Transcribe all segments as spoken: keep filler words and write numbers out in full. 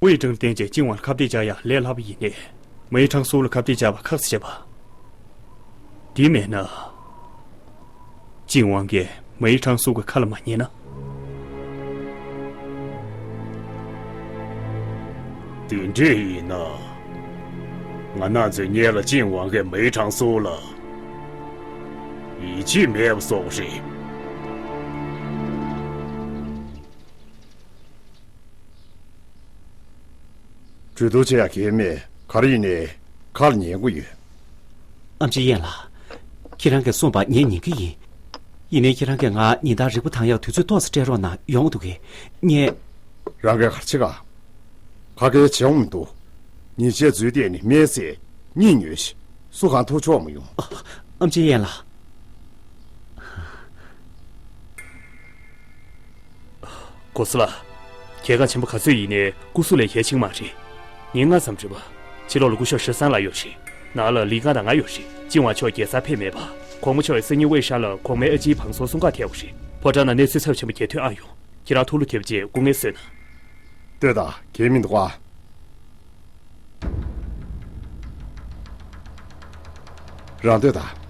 ཝེ་ཀྲང་བསྟེན་བྱས་ཅིན་ཝང་ལ་ཁ་གཏད་བཅག་ཡ་ལས་སླ་པོ་ཡིན་ནའི། མེའི་ཁྲང་སུའུ་ལ་ཁ་གཏད་བཅག་པ་ཁག་ཆེ་བ། དེ་མེད་ན། ཅིན་ཝང་གིས་མེའི་ཁྲང་སུའུ་གི་ཁ་ལ་མ་ཉན་ན། དེ་འདྲས་ཡིན་ན། ང་རང་ཚོའི་སྔོན་ལ་ཅིན་ཝང་གིས་མེའི་ཁྲང་སུའུ་ལ་ཡིད་ཆེས་མེད་པ་བཟོ་བ་རེད། གྲོས་བསྡུར་བྱེད་ཡག་གལ་མེད། ག་རེ་ཡིན་ནའི་ཁ་ལ་ཉན་དགོས་ཡོད། ཨམ་ཆི་ཡན་ལགས། ཁྱེད་རང་གིས་གསུངས་པ་ངས་ཉན་གྱི་ཡིན། ཡིན་ནའི་ཁྱེད་རང་གིས་ང་ཉིན་ལྟར་རིལ་བུ་དང་ཡག་དུས་ཚོད་ཏོག་ཙམ་སྤྲད་རོགས་གནང་། ཡོང་འདུག་གས། ངས། རང་གིས་ག་རེ་བྱེད་ག་ག་གེ་བྱེད་འོང་མི་འདུག་ཉིན་ཤས་ཚུར་བལྟས་ནས་སྨན་བཟས། གཉིད་ཉོས་ཤིག་སུ་གང་ཐུག་ཆོག་མི་ཡོང་། ཨ། ཨམ་ཆི་ཡན་ལགས། གོ་ས་ལ། རྒྱལ་ཁ་ཆེན་པོ་ག་ཚོད་ཡིན་ནའི་སྐུ་གཟུགས་ལས་གལ་ཆེན་མ་རེད། ཉིན་ལྔ་ཙམ་རེད་པ། ཕྱི་ལོགས་ལ་སྐུ་ཞབས་ཧྲི་སན་ལགས་ཡོད་རེད། ནང་ལ་ལི་ཀང་དང་ང་ཡོད་རེད། ཅིན་ཝང་མཆོག་རྒྱལ་སར་ཕེབས་མེད་པ། གོང་མ་མཆོག་གི་སང་ཉིན་ཝེ་ཧྲན་ལ་གོང་མའི་ཨ་ཅེའི་བང་སོར་སྲུང་སྐར་ཐེབས་པ་རེད། ཕོ་བྲང་ནང་གནས་ཚུལ་ཚབས་ཆེན་པོ་གྱེས་ཐོན་ཨང་ཡོང་། ཁྱེད་རང་ཐུགས་བློ་ཐེབས་རྗེས་སྐུ་ངལ་གསོས་ན། ལྟོས་དང་། གལ་མི་འདུག་ག་རང་ལྟོས་དང་།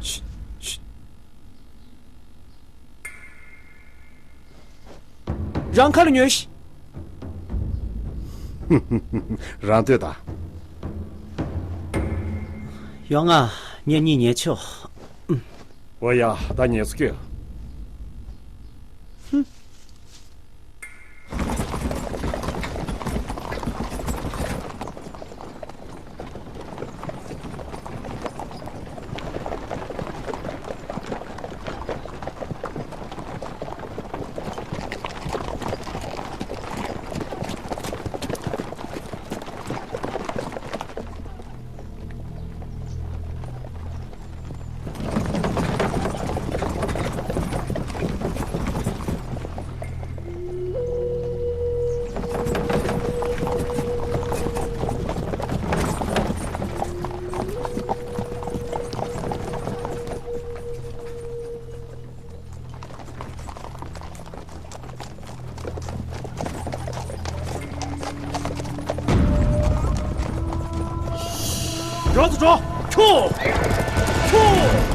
ཤི། ཤི། རང་ཁ་ལ་ཉོན་ཤིག་རང་ལྟོས་དང་། ཡོང་ང་། ངས་གཉིད་ཉལ་ཆོག་འོ་ཡ། ད་ངལ་གསོ་རྒྱོབ། རོགས་ཚོ་འགྲོ། ཁྱོ། ཁྱོ།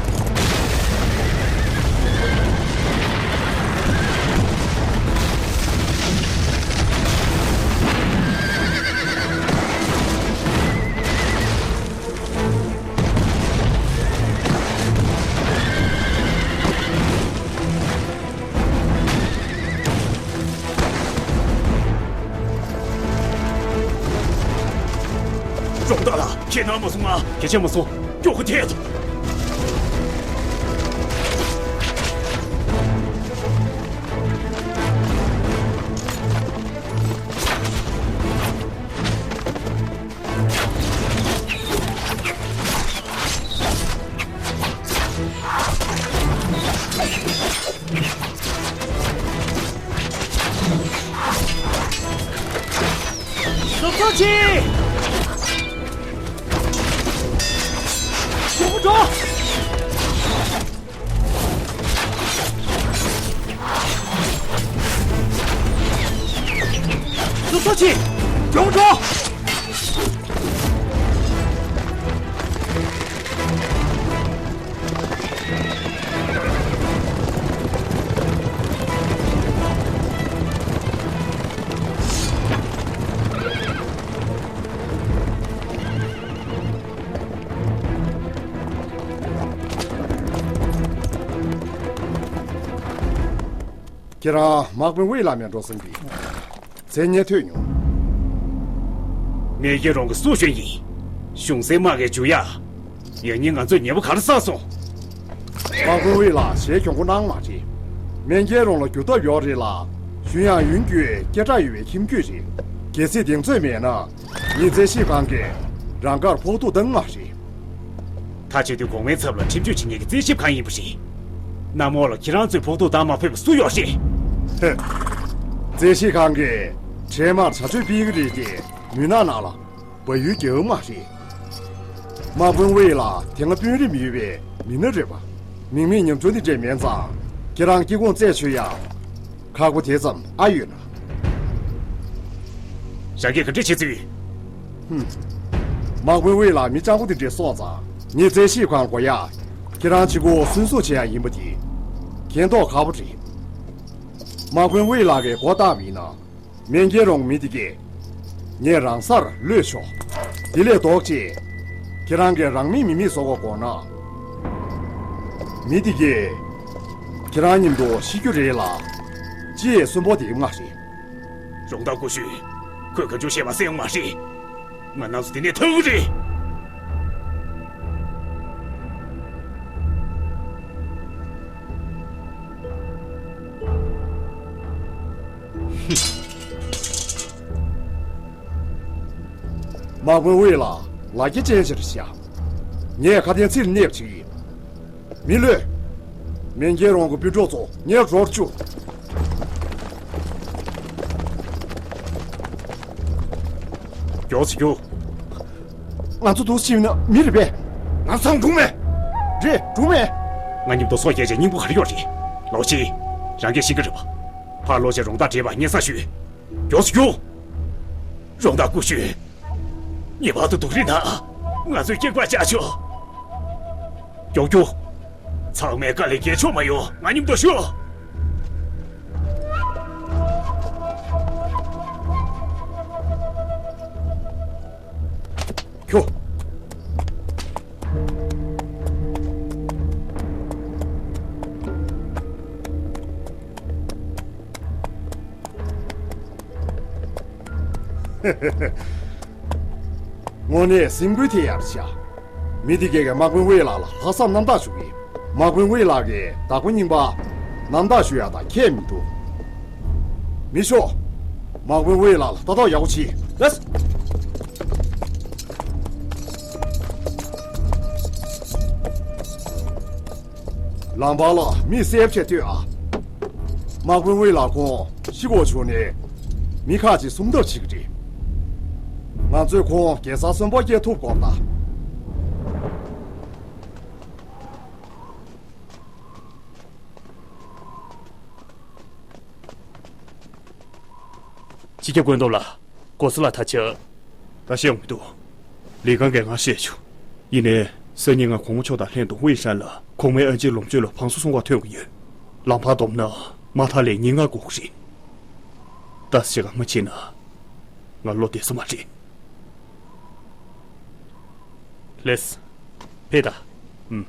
རོང་བདག་ལགས། ཁྱེད་ནང་མ་སོང་ང་། སྐད་ཆ་མ་སོང་། མགྱོགས་པོ་ཐད་དང་། ཟུར་ཚོགས་ཆེ། མགྱོགས་པོ་འགྲོ། ཟུར་ཚོགས་ཆེ། མགྱོགས་པོ་འགྲོ། ཁྱེད་རང་དམག་དཔོན་ཝེ་ལགས་མཉམ་འགྲོ་སོང་གི་མཚན་སྙན་ཐོས་མྱོང་། མེ་རྒྱལ་རོང་གི་སུ་གཞོན་ཡིན། གཞུང་སྲིད་དམག་གི་འཇུ་ཡག་ཡང་སྙིང་ང་ཚོས་ཉེ་པོ་ག་རེ་བསགས་སོང་། དམག་དཔོན་ཝེ་ལགས་ཞལ་གྱོང་པོ་གནང་མ་རེད། མེ་རྒྱལ་རོང་ལ་རྒྱུ་སྟོབས་ཡོད་རེད་ལ། གཞུང་ཡང་ཡུན་རྒྱུན་སྐད་གྲགས་ཡོད་པའི་ཁྱིམ་རྒྱུད་རེད། གལ་སྲིད་གདེང་ཚོད་མེད་ན། ངས་རྩིས་ཞིབ་ཁང་གིས་རང་དགར་ཕོག་ཐུག་བཏང་མ་རེད། ད་བྱེད་དུས་གོང་མའི་ཚབ་ལ་ཁྲིམས་གཅོད་བྱེད་མཁན་གྱི་རྩིས་ཞིབ་ཁང་ཡིན་པ་རེད། གནམ་འོག་ལ་ཁྱེད་རང་ཚོས་ཕོག་ཐུག་བཏང་མ་ཕོད་པ་སུ་ཡོད་རེད། ཧེ། རྩིས་ཞིབ་ཁང་གིས་འཕྲལ་མར་བྱ་སྤྱོད་སྤེལ་གྱི་རེད་དེ། མུན་ནག་ནང་ལ་བལ་ཡུལ་རྒྱལ་བ་མ་རེད། དམག་དཔོན་ཝེ་ལགས་དེ་སྔ་དཔོན་རིགས་མི་ཡོད་པའི་མི་སྣ་རེད་པ། མིང་མེད་ཉམས་ཆུང་དེ་འདྲས་མིན་ཙང་། ཁྱེད་རང་སྐྱེ་ཁུངས་རྩད་ཆོད་ཡ། ཁག་པོ་དེ་ཙམ་ཨ་ཡོད་ན། རང་གིས་ག་འདྲས་བྱེད་ཚུལ། ཧུམ། དམག་དཔོན་ཝེ་ལགས་མི་སྤྱང་པོ་དེ་འདྲས་སོང་ཙང་། ངས་རྩད་ཞིབ་ཁང་དགོས་ཡ། ཁྱེད་རང་གཅིག་པོ་སུན་སུ་བྱེད་ཡ་ཡིན་པ་དེ། མཁྱེན་རྟོགས་ཁག་པོ་རེད། དམག་དཔོན་ཝེ་ལགས་ཀྱིས་མགོ་བཏགས་པ་ཡིན་ན། མེན་ཀེ་རོང་མི་དེ་གས། ངས་རང་སར་གློད་ཆོག་དེ་ལས་ལྡོག་ཅེས། ཁྱེད་རང་གིས་རང་མིང་མི་མིང་བཟོ་དགོས་དགོངས་ན། མི་དེ་གས། ཁྱེད་རང་མཉམ་དུ་ཤི་རྒྱུ་རེད་ལ། ཅེས་གསོན་པོ་དེ་མ་རེད། རོང་བདག་སྐུ་ཞབས། ཁོས་ག་ཅུང་བཤད་པ་གསན་ཡོང་མ་རེད། ང་རང་ཚོ་དེ་ནས་ཐར་གི་རེད། དམག་དཔོན་ཝེ་ལགས། ལ་རྒྱ་ཅན་ཞིག་རེད་ཤག་ངས་ཁ་དན་ཚིག་གནས་པ་ཅིག་ཡིན། མི་ལུས། མེན་ཀེ་རོང་གི་སྤུན་གྲོགས་ཚོ་ངའི་འགྲོར་བཅུག་མགྱོགས་སེ་རྒྱུགས། ང་ཚོ་འདུག་སེ་ཕྱིན་ན་མི་རེད་པས། ང་ཚང་སྒྲུང་མེད། རེད། སྒྲུང་མེད། ང་མཉམ་དུ་སོ་བརྒྱད་ཅན་སྙིང་པོ་ག་རེ་ཡོད་རེད། ལོ་ཆི། རང་གིས་ཤེས་ཀྱི་རེད་པ། ཕར་ལོག་བྱས་རོང་བདག་བྲེལ་བ་སྙན་སེང་ཞུས། མགྱོགས་སེ་རྒྱུགས། རོང་བདག་སྐུ་ཞབས། ངེས་པར་དུ་སྡུག་རུས་གནང་། ང་ཚོའི་སྐྱེས་པ་བཅག་ཆོག་མགྱོགས་རྒྱུགས། ཚང་མས་དཀའ་ལས་རྒྱག་ཆོག་མ་ཡོང་། ང་མཉམ་དུ་ཤོག་ཁྱོ། དངོས་གནས་སེམས་འགུལ་ཐེབས་ཡག་ཤག་མི་དེ་གས་ཀྱིས་དམག་དཔོན་ཝེ་ལགས་ལ་ལྷག་བསམ་རྣམ་དག་ཞུ་གི། དམག་དཔོན་ཝེ་ལགས་ཀྱིས་བདག་པོ་རྙིང་པ་རྣམ་དག་ཞུ་ཡག་དང་ཁྱད་མི་འདུག་མི་ཤོག་དམག་དཔོན་ཝེ་ལགས་ལ་ལྟ་རྟོག་ཡག་པོ་བྱེད། ལགས། ལམ་བར་ལ་མི་སེབ་བྱས་སྡོད་ཨ། དམག་དཔོན་ཝེ་ལགས་ཁོང་ཤི་དགོས་བྱུང་ནས། མི་ཁག་ཅིག་སྲུང་ཐབས་བྱེད་ཀྱི་རེད། ང་ཚོས་ཁོང་གེ་སར་གསོན་པོ་སྐྱེལ་ཐུབ་དགོས་ད། སྤྱི་ཁྱབ་བཀོད་འདོམས་ལགས། གོ་ས་ལ་ད་ཆ། ད་ཤེས་ཡོང་མི་འདུག་ལི་ཁང་གིས་ང་བཤད་བྱུང་། ཡིན་ནའི་སང་ཉིན་ང་གོང་མ་མཆོག་དང་ལྷན་དུ་ཝེ་ཧྲན་ལ་གོང་མའི་ཨ་ཅེ་ལོངས་སྤྱོད་ལ་བང་སོ་བསྲུང་བར་ཐོན་གྱི་ཡོད། ལམ་བར་བསྡོམས་ན་མ་མཐའ་ལས་ཉིན་ལྔ་འགོར་གྱི་རེད། ད་ཅི་གང་མ་བྱེད་ན་ང་བློ་བདེ་ས་མ་རེད། ལེས། ཕེབས་དང་། ཨུམ།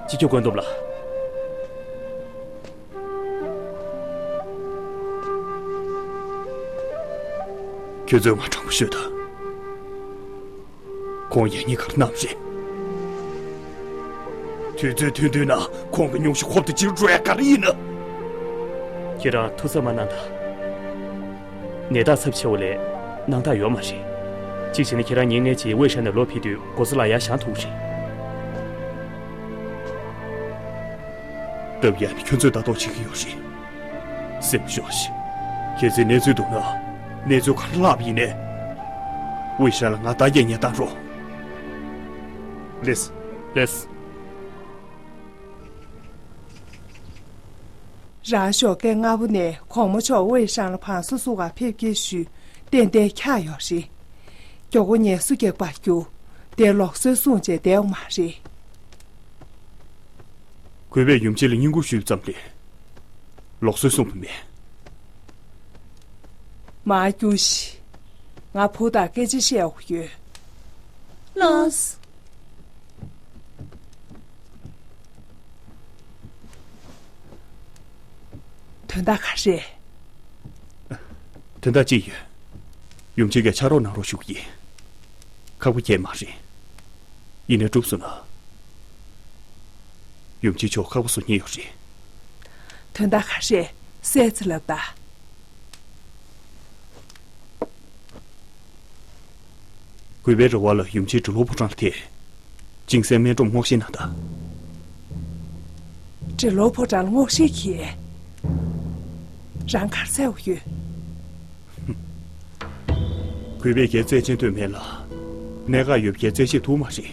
སྤྱི་ཁྱབ་བཀོད་འདོམས་ལགས། ཁྱོད་ཚོས་ང་དྲང་པོ་ཤོད་དང་། ཁོང་ཡང་སྙིང་ཁར་བསྣམས་རེད། དུས་ཚོད་ཐུང་ཐུང་ན་ཁོང་གི་སྙུང་གཞི་ཁོབ་ཏུ་ཅིག་འགྲོ་ཡ་ག་རེ་ཡིན་ན། ཁྱེད་རང་ཐུགས་འཚབ་མ་གནང་དང་། ནད་རྟགས་ཚབས་ཆེ་བ་ལས་སྣང་དག་ཡོད་མ་རེད། གཅིག་བྱས་ན་ཁྱེད་རང་ཉིན་ལྔའི་རྗེས་ཝེ་ཧྲན་ནས་ལོག་ཕེབས་དུས་གོ་ས་ལ་ཡར་བཞེངས་ཐུབ་རེད། སྟབས་ཡག་ནི་ཁྱོད་ཚོས་ལྟ་རྟོག་བྱེད་ཀྱི་ཡོད་རེད། སེམས་ཤོར་ཞིག་གལ་སྲིད་གནས་ཚུལ་འདུག་ན། གནས་ཚུལ་ག་རེ་ལྷག་པ་ཡིན་ནའི། ཝེ་ཧྲན་ལ་ང་བརྡ་སྐད་ཉན་བཏང་རོགས། ལེས། ལེས། རང་ཞོགས་ཀས་སྔ་པོ་ནས་གོང་མ་མཆོག་ཝེ་ཧྲན་ལ་བང་སོ་བསྲུང་གར་ཕེབས་སྐྱེལ་ཞུས་ཏན་ཏན་འཁྱར་ཡོད་རེད། མགྱོགས་པོ་ངལ་གསོ་རྒྱག་པར་རྒྱུགས་ཏེ་ལུགས་སྲོལ་སྲུང་བྱས་བསྡད་ཡོད་མ་རེད། གུས་པས་ཡུམ་ཆེ་ལ་བསྙེན་བཀུར་ཞུས་ཙམ་ལས་ལུགས་སྲོལ་སྲུང་བ་མེད། མར་རྒྱུགས་ཤིག་ང་བུ་དང་སྐད་ཆ་བཤད་དགོས་ཡོད། ལགས། དོན་དག་ག་རེ་རེད། དོན་དག་ཅི་ཡོད། ཡུམ་ཆེ་གིས་ཕྱག་རོགས་གནང་རོགས་ཞུ་གི་ཡིན། ཁག་པོ་ཁྱད་མ་རེད། ཡིན་ནའི་འགྲུབ་སོང་ན། ཡུམ་ཆེ་མཆོག་ཁག་པོ་བཟོ་ཉེན་ཡོད་རེད། དོན་དག་ག་རེ་རེད། གསལ་ཚེ་ལབ་ད། གུས་པའི་རེ་བ་ལ་ཡུམ་ཆེན་འབྲི་ལོ་ཕོ་བྲང་ལ་ཐེ། གཅིན་སྲས་སྨན་སྒྲོམ་སྔོག་བཤེར་གནང་དང་། འབྲི་ལོ་ཕོ་བྲང་ལ་སྔོག་བཤེར་གྱིས། རང་གར་འཚོལ་བ་ཡོད། གུས་པས་རྒྱལ་རྩེད་ཆེན་ཐོན་མེད་ལ། གནད་འགག་ཡོད་པའི་རྩད་ཞིབ་ཐུབ་མ་རེད།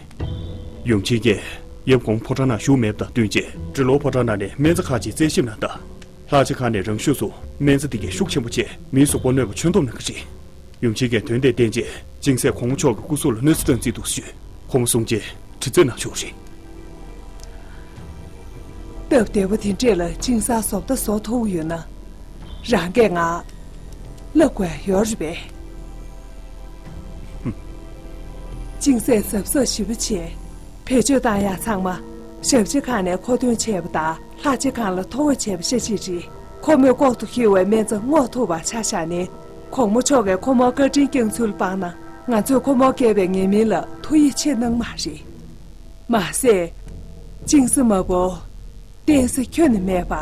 ཡུམ་ཆེན་གྱིས་ཡབ་གོང་ཕོ་བྲང་ནང་བཞུགས་མེད་པ་དང་བསྟུན་རྗེས་འབྲི་ལོ་ཕོ་བྲང་ནང་ནས་སྨན་རྩྭ་ཁག་ཅིག་རྩད་ཞིབ་གནང་དང་། ལྷ་བྱ་ཁང་ནས་རང་ཤུགས་སུ་སྨན་རྩྭ་དེ་གའི་ཤུགས་ཆེན་པོ་བཅས་མིའི་གཟུགས་པོར་གནོད་པ་ཆོད་མཐོང་གནང་གི་རེད། ཡུམ་ཆེན་གྱིས་དོན་དེ་བརྟེན་རྗེས་གཅིན་སྲས་གོང་མ་མཆོག་གི་སྐུ་གཟུགས་ལ་གནོད་འཚེ་བཏང་རྩིས་འདུག་ཞུས། གོང་མ་གསུངས་རྗེས་དྲི་རྩད་གནང་ཆོག་རེད། སྟབས་བདེ་པོ་དེ་འདྲས་ལ་གཅིན་སྲས་བཟོ་ལྟ་བཟོ་ཐུབ་ཡོད་ན། རང་གིས་ང་བསླབ་དགོས་ཡོད་རེད་པས། གཅིན་སྲས་གཟབ་གཟབ་ཞེ་པོ་བྱས། བེད་སྤྱོད་བཏང་ཡག་ཚང་མ་ཞབས་ཕྱི་ཁང་ནས་མཁོ་འདོན་བྱས་པ་དང་ལྷ་བྱེད་ཁང་ལ་ཐོ་འགོད་བྱས་པ་ཤ་ཅིག་རེད། ཁོ་མོས་ལྐོག་ཏུ་འཁྱེར་བའི་སྨན་རྩྭ་སྔོག་ཐུབ་པ་ཆ་བཞག་ནས། གོང་མ་མཆོག་གིས་ཁོ་མོར་བཀའ་དྲིན་བསྐྱངས་ཚུལ་སྤངས་ན། ང་ཚོས་ཁོ་མོར་བསྐྱལ་བའི་ཉེས་མིང་ལ་ཐུགས་ཡིད་ཆེས་གནང་མ་རེད། མ་ཟད། གཅིན་སྲས་མ་བུ། བསྟེན་ས་ཁྱོན་ནས་མེད་པ།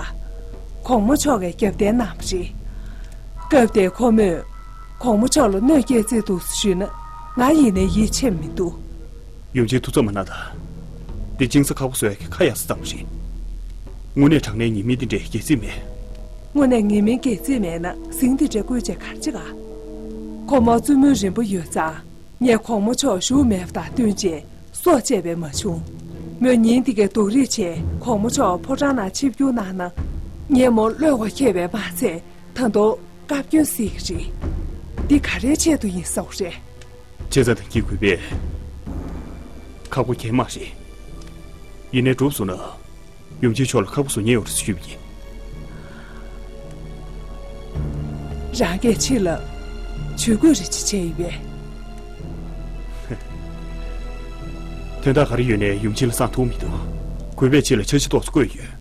གོང་མ་མཆོག་གིས་རྒྱབ་རྟེན་གནང་བ་རེད། སྐབས་དེར་ཁོ་མོས་གོང་མ་མཆོག་ལ་གནོད་སྐྱེལ་རྩིས་འདུག་ཞུས་ན་ང་ཡིན་ནའི་ཡིད་ཆེས་མི་འདུག་ཡུམ་ཆེན་ཐུགས་ཚོམ་མ་གནང་དང་། འདི་གཅིན་སྲས་ཁག་པོ་བཟོ་ཡག་གི་ཁ་ཡག་ས་ཙམ་རེད། དངོས་གནས་དྲང་གནས་ཉེས་མིང་འདི་འདྲའི་འགེལ་རྩིས་མེད། དངོས་གནས་ཉེས་མིང་འགེལ་རྩིས་མེད་ན་ཟིང་འདི་འདྲའི་བསྐུལ་བྱས་ག་རེ་བྱེད་ག་ཁོ་མོར་བཙུན་མོའི་རིན་པོ་ཡོད་ཙང་། ངས་གོང་མ་མཆོག་བཞུགས་མེད་པ་དང་བསྟུན་བྱས་སྲོག་བཅད་པས་མ་བྱུང་། མོས་ཉིན་འདི་གའི་སྡུག་རུས་བྱས་གོང་མ་མཆོག་ཕོ་བྲང་ནང་ཆིབས་བསྒྱུར་གནང་ན། ངས་མོར་བློས་འཁོར་འཁྱེར་བས་མ་ཚད་ད་དུང་བཀའ་བཀྱོན་སྲིད་ཀྱི་རེད། འདི་ག་རེའི་ཆེད་དུ་ཡིན་ཟེར་བ་རེད། ཆེ་ཚ་དང་སྐྱིད་གུས་པས་ཁག་པོ་གས་མ་རེད། ཡིན་ནའི་འགྲུབ་སོང་ན། ཡུམ་ཆེན་མཆོག་ལ་ཁག་པོ་བཟོ་ཉེན་ཡོད་རེད་ཞུས་པ་ཡིན། རང་གིས་ཕྱི་ལ་ཇུས་འགོད་རེ་ཅིག་བྱས་ཡོད་པས། དོན་དག་ག་རེ་ཡོད་ནའི་ཡུམ་ཆེན་ལ་གསང་ཐུབ་མི་འདུག་གུས་པས་ཕྱི་ལ་འཆར་གཞི་ཏོག་ཙམ་བཀོད་ཡོད།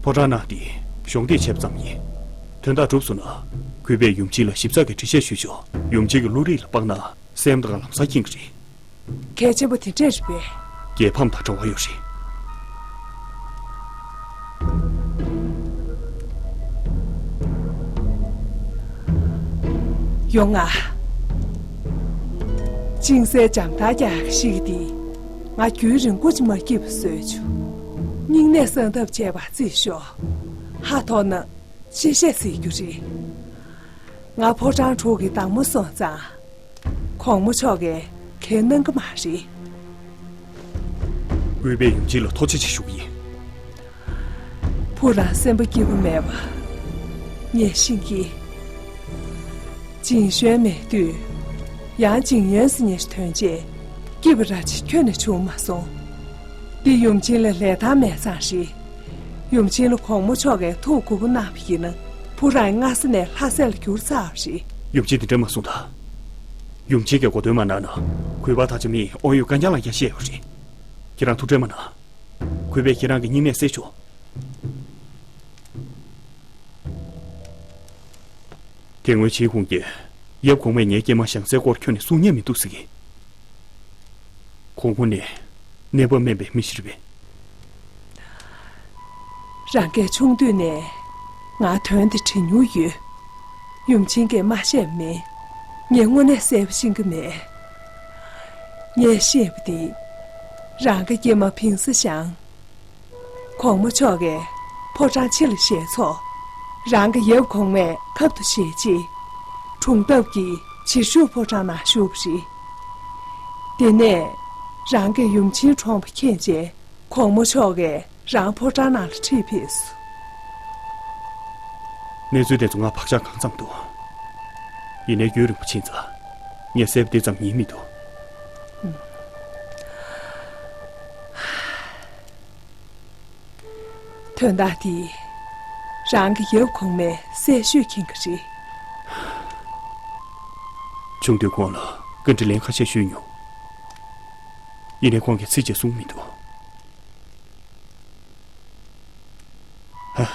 ཕོ་བྲང་ནང་འདི་གཞོགས་འདེགས་བྱས་པ་ཙམ་ཡིན། དོན་དག་གྲུབ་སོང་ན། གུས་པས་ཡུམ་ཆེན་ལ་ཞིབ་ཚགས་ཀྱི་འགྲེལ་བཤད་ཞུས་ཆོག་ཡུམ་ཆེན་གྱི་བློ་རིག་ལ་དཔག་ན་སེམས་དང་ལམ་སང་འཁྱེར་གྱི་རེད། གལ་ཆེན་པོ་དེ་འདྲས་རེད་པས། རྒྱལ་ཕམ་དང་འབྲེལ་བ་ཡོད་རེད། ཡོང་ང་། གཅིན་སྲས་འཇམ་ཐང་རྒྱག་གི་ཤི་གི་འདི། ང་རྒྱུན་རིང་པོ་ཅིག་མ་སྐྱིད་པ་བཟོས་བྱུང་། སྙིང་ནད་སངས་ཐབས་བྱས་པ་རྩིས་ཤོག་ཧ་ཐོར་ན་ཤི་ཤེས་སྲིད་རྒྱུ་རེད། ང་ཕོ་བྲང་དྲུག་གི་བདག་མོ་སོང་ཙང་། གོང་མ་མཆོག་གིས་གལ་གནང་གི་མ་རེད། གུས་པས་ཡུམ་ཆེན་ལ་ཐུགས་རྗེ་ཆེ་ཞུ་གི་ཡིན། བུ་རང་སེམས་པ་སྐྱིད་པོ་མེད་པ། ངས་ཤེས་ཀྱི། གཅིན་གཞོན་མེད་དུས། ཡང་གཅིན་གཡོན་ཟེར་མཁན་ཞིག་ཐོན་རྗེས། སྐྱིད་པ་ར་ཅིག་ཁྱོན་ནས་བྱུང་མ་སོང་། འདི་ཡུམ་ཆེན་ལ་ལས་ཐར་མེད་ཙང་རེད། ཡུམ་ཆེན་ལ་གོང་མ་མཆོག་གིས་ཐུགས་མགུ་པོ་གནང་བ་ཡིན་ན། བུ་རང་སྔ་ས་ནས་ལྷ་སྲས་ལ་གྱུར་ཚར་བ་རེད། ཡུམ་ཆེན་དེ་འདྲ་མ་གསུངས་དང་། ཡུམ་ཆེན་གྱིས་གོ་སྟོན་མ་གནང་ན། གུས་པ་ད་ཆ་མིས་དབང་ཡོད་བཀའ་རྒྱ་ལ་རྒྱ་བཤད་ཡོད་རེད། ཁྱེད་རང་ཐུགས་ཁྲལ་མ་གནང་། གུས་པས་ཁྱེད་རང་གི་སྙིང་ནད་སེལ་ཆོག་དེ་སྔོན་ཆིན་ཧུང་གིས་ཡབ་གོང་མས་ངའི་སྐྱེས་མ་ཞང་སྲས་སྐོར་ཁྱོན་ནས་གསུང་ཉན་མི་འདུག་ཟེར་གི། ཁོང་ཁོང་ནས་གནས་བབ་དམན་པའི་མི་ཞིག་རེད་པས། རང་གིས་ཆུང་དུས་ནས་ང་དོན་དེ་དྲན་མྱོང་ཡོད། ཡུམ་ཆེན་གྱིས་མ་བཤད་མིན། ངས་དངོས་གནས་གསལ་པོ་ཤེས་ཀྱི་མེད། ངས་ཤེས་པ་དེ། རང་གི་སྐྱེས་མ་ཕིང་སི་ཞང་། གོང་མ་མཆོག་གིས་ཕོ་བྲང་ཕྱི་ལ་བཞེས་ཚོ། རང་གི་ཡབ་གོང་མས་ཁབ་ཏུ་བཞེས་རྗེས། གྲོང་འདབས་ཀྱི་བྱི་ཤུག་ཕོ་བྲང་ནང་བཞུགས་པ་རེད། དེ་ནས་རང་གི་ཡུམ་ཆེན་གྲོངས་པ་མཁྱེན་རྗེས་གོང་མ་མཆོག་གིས་རང་ཕོ་བྲང་ནང་ལ་ཁྲིད་ཕེབས་སོང་། གནས་ཚུལ་དེ་ཚོ་ང་བག་ཆགས་གང་འཚམ་འདུག་ཡིན་ནའི་རྒྱུན་རིང་པོ་ཕྱིན་ཙང་། ངས་གསལ་པོ་དེ་ཙམ་ཉན་མི་འདུག་དོན་དག་འདི་རང་གི་ཡབ་གོང་མས་གསལ་ཤོས་མཁྱེན་གྱི་རེད། ཆུང་དུས་ཁོང་ལ་བཀའ་འདྲི་ལན་ཁ་ཤས་ཞུས་མྱོང་། ཡིན་ནའི་ཁོང་གིས་ཚིག་གཅིག་གསུངས་མི་འདུག་ཧ།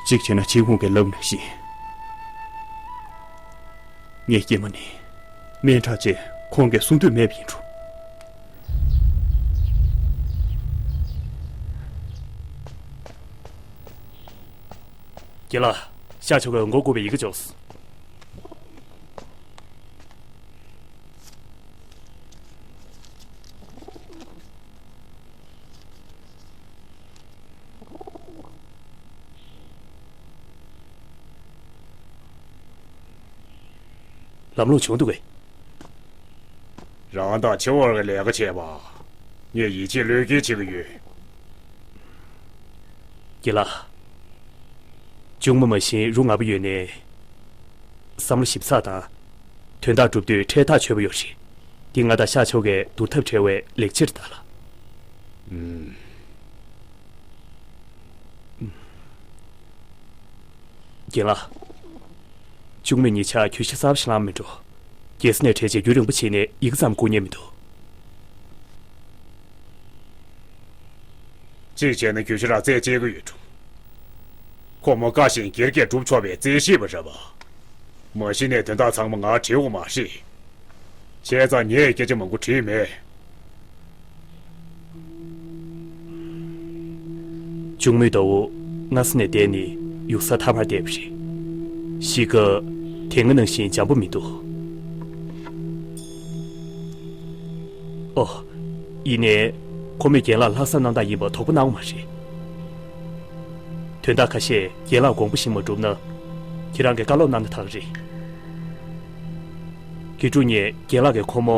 གཅིག་བྱས་ན་ཆིན་ཧུང་གིས་ལབ་ནང་བཞིན། ངའི་སྐྱེས་མ་ནི་སྨན་ཁྲག་ཅེས་ཁོང་གིས་གསུང་འདོད་མེད་པ་ཡིན་འགྲོ། རྒན་ལགས། ཤར་ཕྱོགས་ཀྱི་འོང་སྐོར་བསྐུར་བའི་ཡི་གེ་འབྱོར་སོང་། ལམ་ལྷོང་བྱུང་འདུག་གས། རང་དང་ཆེ་བར་གྱི་ལས་ཀ་བྱས་པ། ངས་ཡིད་ཆེས་བློས་འགེལ་བྱེད་ཀྱི་ཡོད། རྒན་ལགས། གཅུང་མོ་མ་བཞིན་རུ་ང་པོ་ཡོད་ནའི། བསམ་བློ་ཞིབ་ཚགས་དང་། དོན་དག་སྒྲུབ་དུས་འཕྲལ་ཐག་ཆོད་པ་ཡོད་རེད། འདི་ང་དང་ཤར་ཕྱོགས་ཀྱི་བསྡུར་ཐབས་བྲལ་བའི་ལེགས་ཆ་རེད་ད་ལགས། ཨུམ། རྒན་ལགས། གཅུང་མོས་ཉེ་ཆར་གྱོད་གཞི་གསར་པ་ཞིག་བླངས་མེད་འགྲོ། རྒྱལ་ས་ནས་བྲལ་རྗེས་རྒྱུན་རིང་པོ་བྱས་ནས་ཡི་གེ་ཙམ་བསྐུར་མཁན་མི་འདུག། གཅིག་བྱས་ན་གྱོད་གཞི་ར་རྩད་གཅོད་ཀྱི་ཡོད་འགྲོ། ཁོ་མོ་བཀའ་བཞིན་སྒེར་གྱིས་སྒྲུབ་ཆོག་པའི་རྩིས་ཞིབ་པ་རེད་པ། མ་གཞི་ནས་དོན་དག་ཚང་མ་ང་བྲིས་པ་མ་རེད། བྱས་ཙང་ངས་སྐད་ཆ་མང་པོ་དྲིས་མེད། གཅུང་མོའི་ཟླ་བོ་སྔ་ས་ནས་བསྡད་ནས་ཡུགས་ས་ཐར་བར་བསྡད་པ་རེད། གཤིས་ཀ་དེ་སྔ་ནང་བཞིན་འཇམ་པོ་མི་འདུག། ཨོ། ཡིན་ནའི། ཁོ་མོས་རྒན་ལགས་ལྷག་བསམ་རྣམ་དག་ཡིན་པ་དོགས་པ་གནང་བ་མ་རེད། དོན་དག་ཁ་ཤས་རྒན་ལགས་དགོངས་པ་བཞིན་མ་གྲུབ་ན། ཁྱེད་རང་གིས་བཀའ་སློབ་གནང་ན་ཐག་རེད། དགེ་ཕྲུག་ངས་རྒན་ལགས་ཀྱིས་ཁོ་མོ་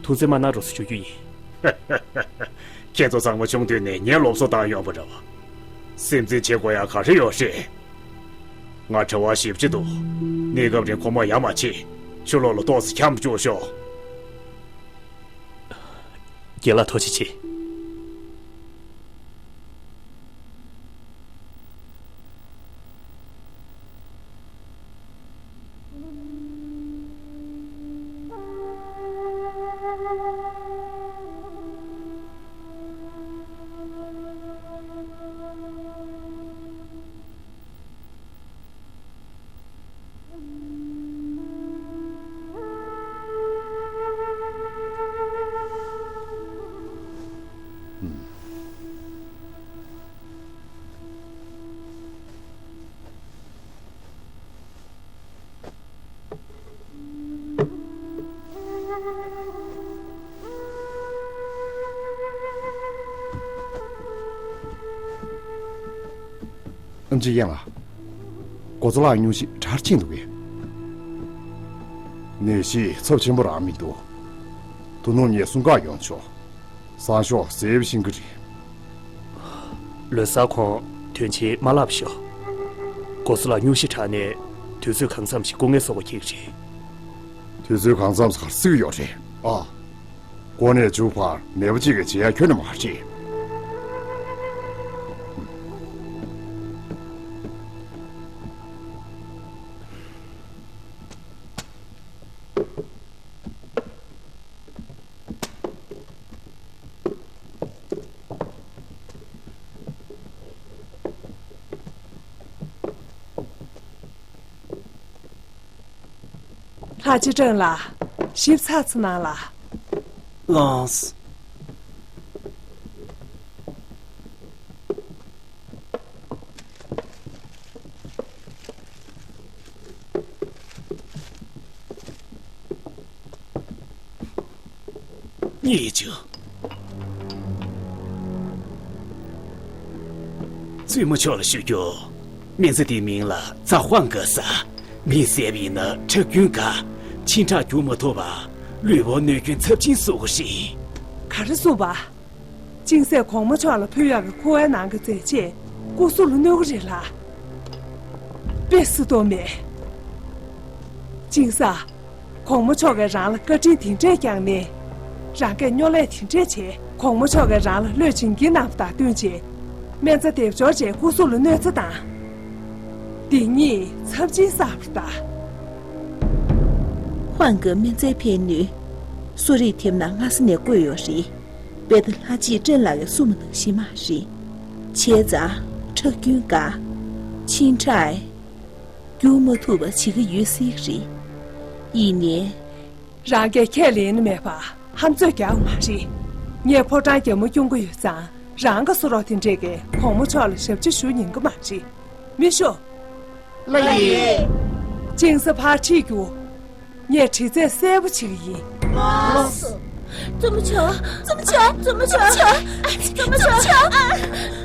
ཐུགས་བརྩེ་མ་གནང་རོགས་ཞུ་རྒྱུ་ཡིན། ཁྱེད་ཚོ་ཚང་མ་ཆུང་དུས་ནས་ངས་སློབ་གསོ་བཏང་ཡོང་བ་རེད་པ། སེམས་འཛིན་བྱེད་དགོས་ཡག་ག་རེ་ཡོད་རེད། ང་གྲྭ་བ་ཞེ་པོ་ཅིག་འདུག། གནས་སྐབས་རིང་ཁོ་མོ་ཡར་མ་ཕྱིན། ཕྱི་ལོགས་ལ་ཏོག་ཙམ་འཁྱམས་བཅུག་ཤོག། རྒན་ལགས་ཐུགས་རྗེ་ཆེ། ཨེམ་ཆི་ཡན་ལགས། གོ་ཚ་ལགས་སྙུང་གཞི་དྲག་ཕྱིན་འདུག་གས། ནད་གཞི་ཚབས་ཆེན་པོ་རང་མི་འདུག། དོ་ནུབ་ངས་སྲུང་སྐར་ཡོང་ཆོག། སང་ཞོགས་གཟའ་པ་ཤིང་གི་རེད། ལོ་གསར་གོང་དོན་ཆེན་མ་ལབ་ཤོག། གོ་ཚ་ལགས་སྙུང་གཞི་དྲག་ནས་དུས་ཚོད་གང་འཚམ་ཞིག་སྐུ་ངལ་གསོ་དགོས་ཀྱི་རེད། དུས་ཚོད་གང་འཚམ་ཞིག་སྲིད་ཡོད་རེད་ཨ། འགོ་ནས་མཇུག་བར་ནད་པ་གཅིག་གིས་བྱེད་ཡ་ཁྱོན་ནས་མ་རེད། ལྷ་རྗེ་ཀྲང་ལགས། ཞིབ་ཚགས་ཚུ་གནང་ལ། ལགས། གཉིས་བཅུ། བཙུན་མོ་མཆོག་ལ་ཞུ་རྒྱུ། སྨན་རྩྭ་དེའི་མིང་ལ་ཙ་ཧོང་ཀེ་ཟེར། མིང་གསལ་བ་ཡིན་ན་ཁྲག་རྒྱུན་འགག། འཆིང་ཁྲག་རྒྱུག་མ་ཐུབ་པ། ལུས་པོ་གནོད་སྐྱོན་ཚབས་ཆེན་བཟོ་གི་རེད། ག་རེ་གསུངས་པ། གཅིན་ཟས་གོང་མ་མཆོག་ལ་ཕུལ་ཡག་གི་ཁུ་བའི་ནང་གི་རྫས་ཆས་སྐུ་གཟུགས་ལ་གནོད་གི་རེད་ལ། དཔེ་སྲིད་དོ་མེད། གཅིན་ཟས། གོང་མ་མཆོག་གིས་རང་ལ་བཀའ་དྲིན་དེ་འདྲས་བསྐྱངས་ནས། རང་གིས་སྨྱོ་ལས་དེ་འདྲས་བྱས། གོང་མ་མཆོག་གིས་རང་ལ་བློས་བྱིན་གྱིས་གནང་བ་དང་བསྟུན་བྱས། སྨན་རྩྭ་འདེབས་འབྱོར་བྱས་སྐུ་གཟུགས་ལ་གནོད་འཚེ་བཏང་། འདི་གཉིས་ཚབས་ཆེན་བསགས་པ་རེད་ད། ཧོང་གི་སྨན་རྩྭའི་ཕན་ནུས། གསོ་རིག་དེབ་ནང་སྔ་ས་ནས་བཀོད་ཡོད་རེད། དཔེར་ན་ལྷ་རྗེ་ཀྲེན་ལགས་ཀྱིས་གསུངས་པ་ནང་བཞིན་མ་རེད། བྱས་ཙང་ཁྲག་རྒྱུན་འགག། འཆིང་ཁྲག་རྒྱུག་མ་ཐུབ་པ་བྱེད་ཀྱི་ཡོད་སྲིད་རེད། ཡིན་ནའི། རང་གིས་ཁས་ལེན་ནི་མེད་པ་ཧམ་ཚོད་རྒྱག་མ་རེད། ངས་ཕོ་བྲང་རྒྱལ་མོ་སྐྱོང་གི་ཡོད་ཙང་རང་གི་བཟོ་རོགས་དེ་འདྲས་ཀྱིས་གོང་མ་མཆོག་ལ་ཞབས་ཕྱི་ཞུ་ཉན་གི་མ་རེད། མི་ཤོག། ལགས་ཡིན། ཅིང་ས་ཕར་ཁྲིད་རྒྱུགས། ངས་དྲི་རྩད་གསལ་པོ་བྱེད་ཀྱི་ཡིན། ལགས་སོ། བཙུན་མོ་མཆོག་བཙུན་མོ་མཆོག་བཙུན་མོ་མཆོག་བཙུན་མོ་མཆོག་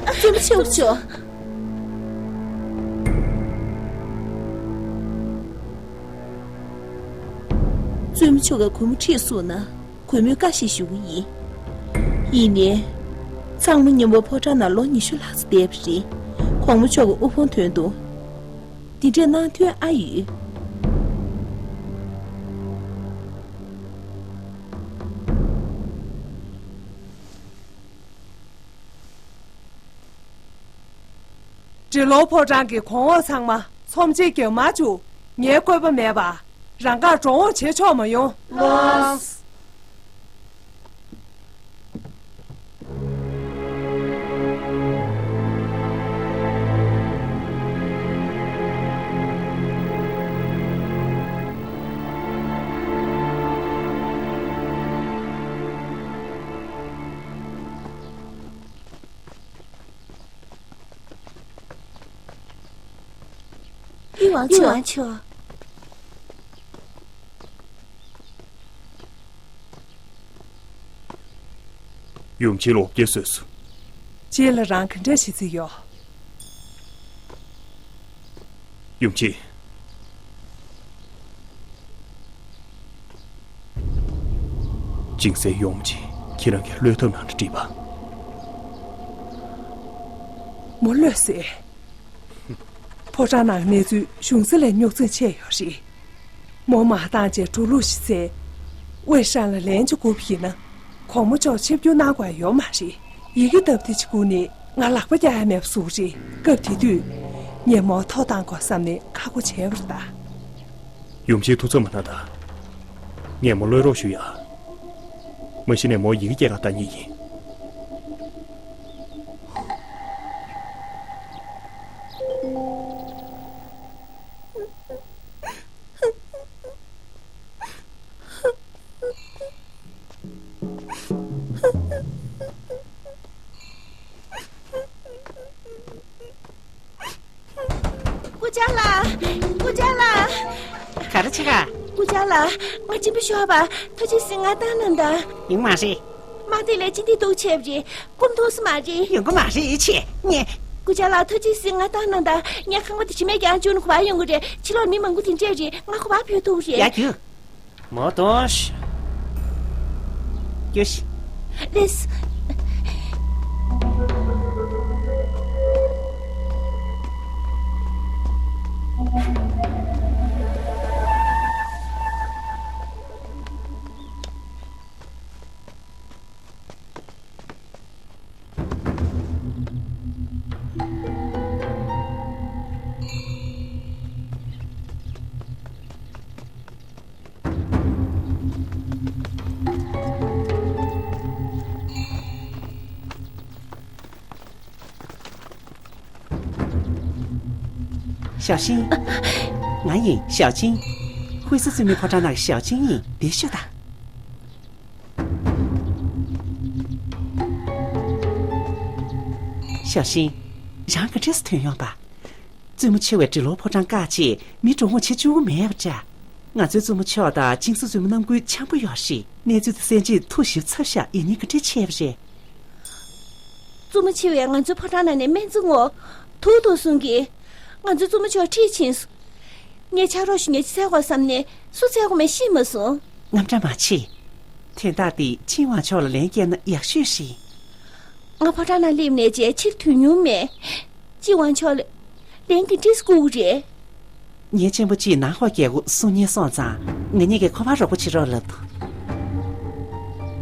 བཙུན་མོ་མཆོག་བཙུན་མོ་མཆོག་བཙུན་མོ་མཆོག་གིས་གུས་མོ་ཁྲིད་སོང་ན། གུས་མོས་བཀའ་ཞིག་ཞུ་གི་ཡིན། ཡིན་ནའི། ཚང་མ་མཉམ་པོ་ཕོ་བྲང་ནང་ལོ་ཉི་ཤུ་ལྷག་ཙམ་བསྡད་པ་རེད། གོང་མ་མཆོག་གི་དབུ་འཕང་དོན་དུ། འདི་འདྲས་གནང་དོན་ཨ་ཡོད། འབྲི་ལོང་ཕོ་བྲང་གི་གོང་འོག་ཚང་མ་ཚོམས་ཆེན་རྒྱབ་མར་བཅུག་ངའི་བཀོད་པ་མེད་པ། རང་དགར་འགྲོ་འོང་བྱེད་ཆོག་མ་ཡོང་། ལགས། ཡུམ་ཆེན་མཆོག་ཡུམ་ཆེན་ལ་འོ་བརྒྱལ་བཟོས་སོང་། རྗེས་ལ་རང་ག་འདྲ་བྱེད་རྩིས་ཡོད། ཡུམ་ཆེན། ཅིང་སའི་ཡོང་ཅིང་ཁྱེད་རང་གི་བློས་ཐབས་གནང་ན་འགྲིག་པ། མོ་བློས་ཟེར། ཕོ་བྲང་ནང་གནས་ཚུལ་གཞུང་སྲིད་ལས་རྙོག་འཛིང་ཆེ་ཡོད་རེད། མོ་མ་བཏང་བྱས་འགྲོ་ལུགས་ཤིག་འཚལ། དབུས་ཧྲན་ལ་ལན་གཅིག་བསྐུར་བ་ཡིན་ན། གོང་མ་མཆོག་ཆིབས་བསྒྱུར་གནང་དགོས་ཡ་ཡོད་མ་རེད། ཡི་གེ་སྟབས་བདེ་ཅིག་བསྐུར་ནས་ང་ལག་པ་བཀྱག་ཡ་མེད་པ་བཟོ་གི་རེད། སྐབས་དེ་དུས་ངས་མོ་ཐོག་བཏང་དགོས་བསམ་ནས་ཁ་སྒོ་བྱས་པ་རེད་ད། ཡུམ་ཆེན་ཐུགས་འཚབ་མ་གནང་དང་། ངས་མོ་གློད་རོགས་ཞུ་ཡ། མ་གཞི་ནས་མོ་ཡི་གེ་སྐྱེལ་ག་ལྟ་ཉེས་ཡིན། སྐུ་བཅར་ལགས། སྐུ་བཅར་ལགས། ག་རེ་བྱེད་ག་སྐུ་བཅར་ལགས། ང་གཅིན་པ་ཤོར་བ། ཐུགས་རྗེ་གཟིགས་ང་ལྟ་གནང་དང་། ཡོང་མ་རེད། དམག་སྡེ་ལ་གཅིན་སྡིག་སྡུག་ཆེ་བ་རེད། སྐུ་མཐོང་ས་མ་རེད། ཡོང་གི་མ་རེད་ཆེ། ངས། སྐུ་བཅར་ལགས་ཐུགས་རྗེ་གཟིགས་ང་ལྟ་གནང་དང་། ངས་ཁང་པ་དེ་ཕྱི་མའི་རྒྱང་བཅུག་ནས་ག་པར་ཡོང་གི་རེད། ཕྱི་ལོགས་མི་མང་པོ་དེ་འདྲས་རེད། ང་ག་པར་བུད་ཐུབ་རེད། ཡ་རྒྱུགས། མོ་དོ། ཀྱོ་ཤི། ལེས། ཞའོ་ཤིན། ང་ཡིན་ཞའོ་ཅིན། ཧུའེ་སི་བཙུན་མའི་ཕོ་བྲང་ནང་གི་ཞའོ་ཅིན་ཡིན། འདིར་ཤོག་དང་། ཞའོ་ཤིན། རང་ག་འདྲས་སེ་ཐོན་ཡོང་པ། བཙུན་མོ་ཆེ་བས་འབྲི་ལོང་ཕོ་བྲང་བཀག་རྗེས་མི་འགྲོ་འོང་བྱེད་བཅུག་གི་མེད་པ་འདྲ། ང་ཚོའི་བཙུན་མོ་མཆོག་དང་ཅིང་སུ་བཙུན་མོ་རྣམ་ཀུན་འཆམ་པོ་ཡོད་རེད། གནས་ཚུལ་དེ་གསན་རྗེས་ཐུགས་ཞིབ་ཚབས་ཤག་ཡིད་གཉིས་ཀ་འདྲེ་ཆེ་བ་རེད། བཙུན་མོ་ཆེ་བས་ང་ཚོའི་ཕོ་བྲང་ནང་ནས་སྨན་རྩི་བརྔོས། དུག་འདུག་གསུང་གི། ང་ཚོའི་བཙུན་མོ་མཆོག་ཁྲིད་ཕྱིན་སོང་། ངས་ཕྱག་རོགས་ཞུ་མཁན་ཅིག་འཚོལ་དགོས་བསམ་ནས་སུ་འཚོལ་དགོས་མིན་ཤེས་མ་སོང་། དངངས་སྐྲག་མ་བྱེད། དོན་དག་འདི་ཆིན་ཝང་མཆོག་ལ་ལན་བསྐྱལ་ན་ཡག་ཤོས་རེད། ང་ཕོ་བྲང་ནང་སླེབས་ནས་བྱས་ཕྱིར་ཐོན་མྱོང་མེད། ཆིན་ཝང་མཆོག་ལ་ལན་ག་འདྲས་བསྐུར་རེད། ཉེས་ཅན་པོ་གཅིག་ནང་ཧོ་རྒྱལ་སྒོ་སྲུང་མཁན་སོང་ཙང་ང་གཉིས་ཀས་ཁོ་པར་རོགས་པ་བྱེད་རོགས་ལབ་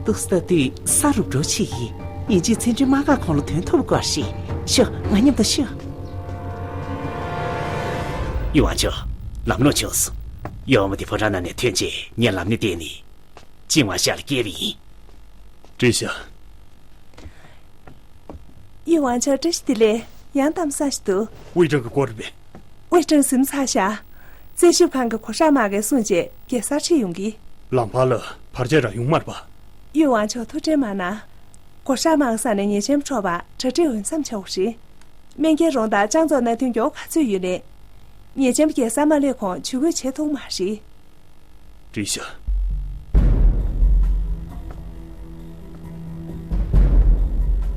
འདུག། འདུག་སེ་ལྟ་དུས་ས་རུབ་འགྲོ་ཆེ་ཡིན། ཡིན་གཅིག་མཚན་འཕྲུལ་དམག་སྒར་ཁོངས་ལ་ཐོན་ཐུབ་དགོས་རེད། ཤོག། ང་མཉམ་དུ་ཤོག། ཡུམ་ཝང་མཆོག། ལམ་ལྷོང་བྱུང་སོང་། གཡོག་མོ་དེ་ཕོ་བྲང་ནང་ནས་ཐོན་རྗེས་ངས་ལམ་སྣེ་བསྟན་ནས། ཅིན་ཝང་ཤ་ལ་སྐྱེལ་བ་ཡིན། བཀྲིས་ཤག། ཡུམ་ཝང་མཆོག་བཀྲ་ཤིས་བདེ་ལེགས། ཡང་གཏམ་བཟང་ཞིག་འདུག། དབུས་ཀྲང་གི་སྐོར་རེད་པས། དབུས་ཀྲང་ཟིན་ཚར་ཤག། རྩད་ཞིབ་ཁང་གི་གོ་ཧྲག་དམག་གིས་སྲུང་བྱས་རྒྱལ་སར་ཁྲིད་ཡོང་གི། ལམ་བར་ལ་བར་ཆད་རང་ཡོང་མ་རེད་པ། ཡུམ་ཝང་མཆོག་ཐུགས་ཁྲལ་མ་གནང་། གོ་ཧྲག་དམག་གི་ས་ནས་ཉེས་ཅན་འཕྲོག་པར་གྲ་སྒྲིག་འོས་འཚམ་བྱ་དགོས་རེད། སྨན་རྒྱལ་རོང་དང་ལྕང་ཚོ་མནའ་མཐུན་མགྱོགས་ག་ཚོད་ཡོད་ལེ། ཉེས་ཅན་པ་རྒྱལ་སར་མ་སླེབས་གོང་ཇུས་འགོད་བྱེད་ཐུབ་མ་རེད། བྲིས་ཤག་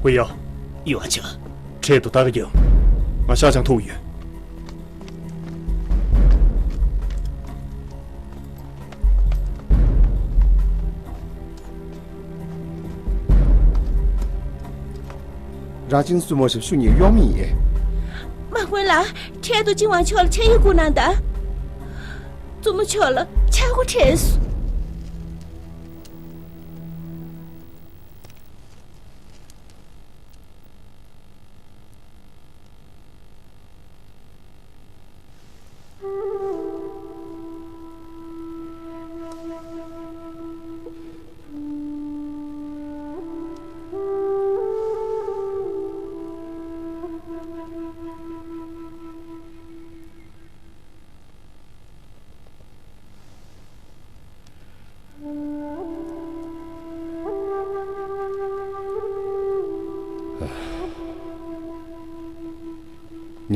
ཧུའེ་ཡའོ། ཡུའན་ཆང་། འཕྲལ་དུ་ལྟ་ག་རྒྱབ། ང་ཤ་ཅང་ཐུག་ཡོད། རང་ཅིན་སུ་མོ་ཞབས་ཞུ་གཉིས་གཡོག་མི་ཡིན། དམག་དཔོན་ལགས། འཕྲལ་དུ་ཅིན་ཝང་ཕྱོགས་ལ་ཆ་ཡིག་བསྐུར་གནང་དང་། བཙུན་མོ་མཆོག་ལ་ཆག་སྒོ་འཕྲད་སོང་།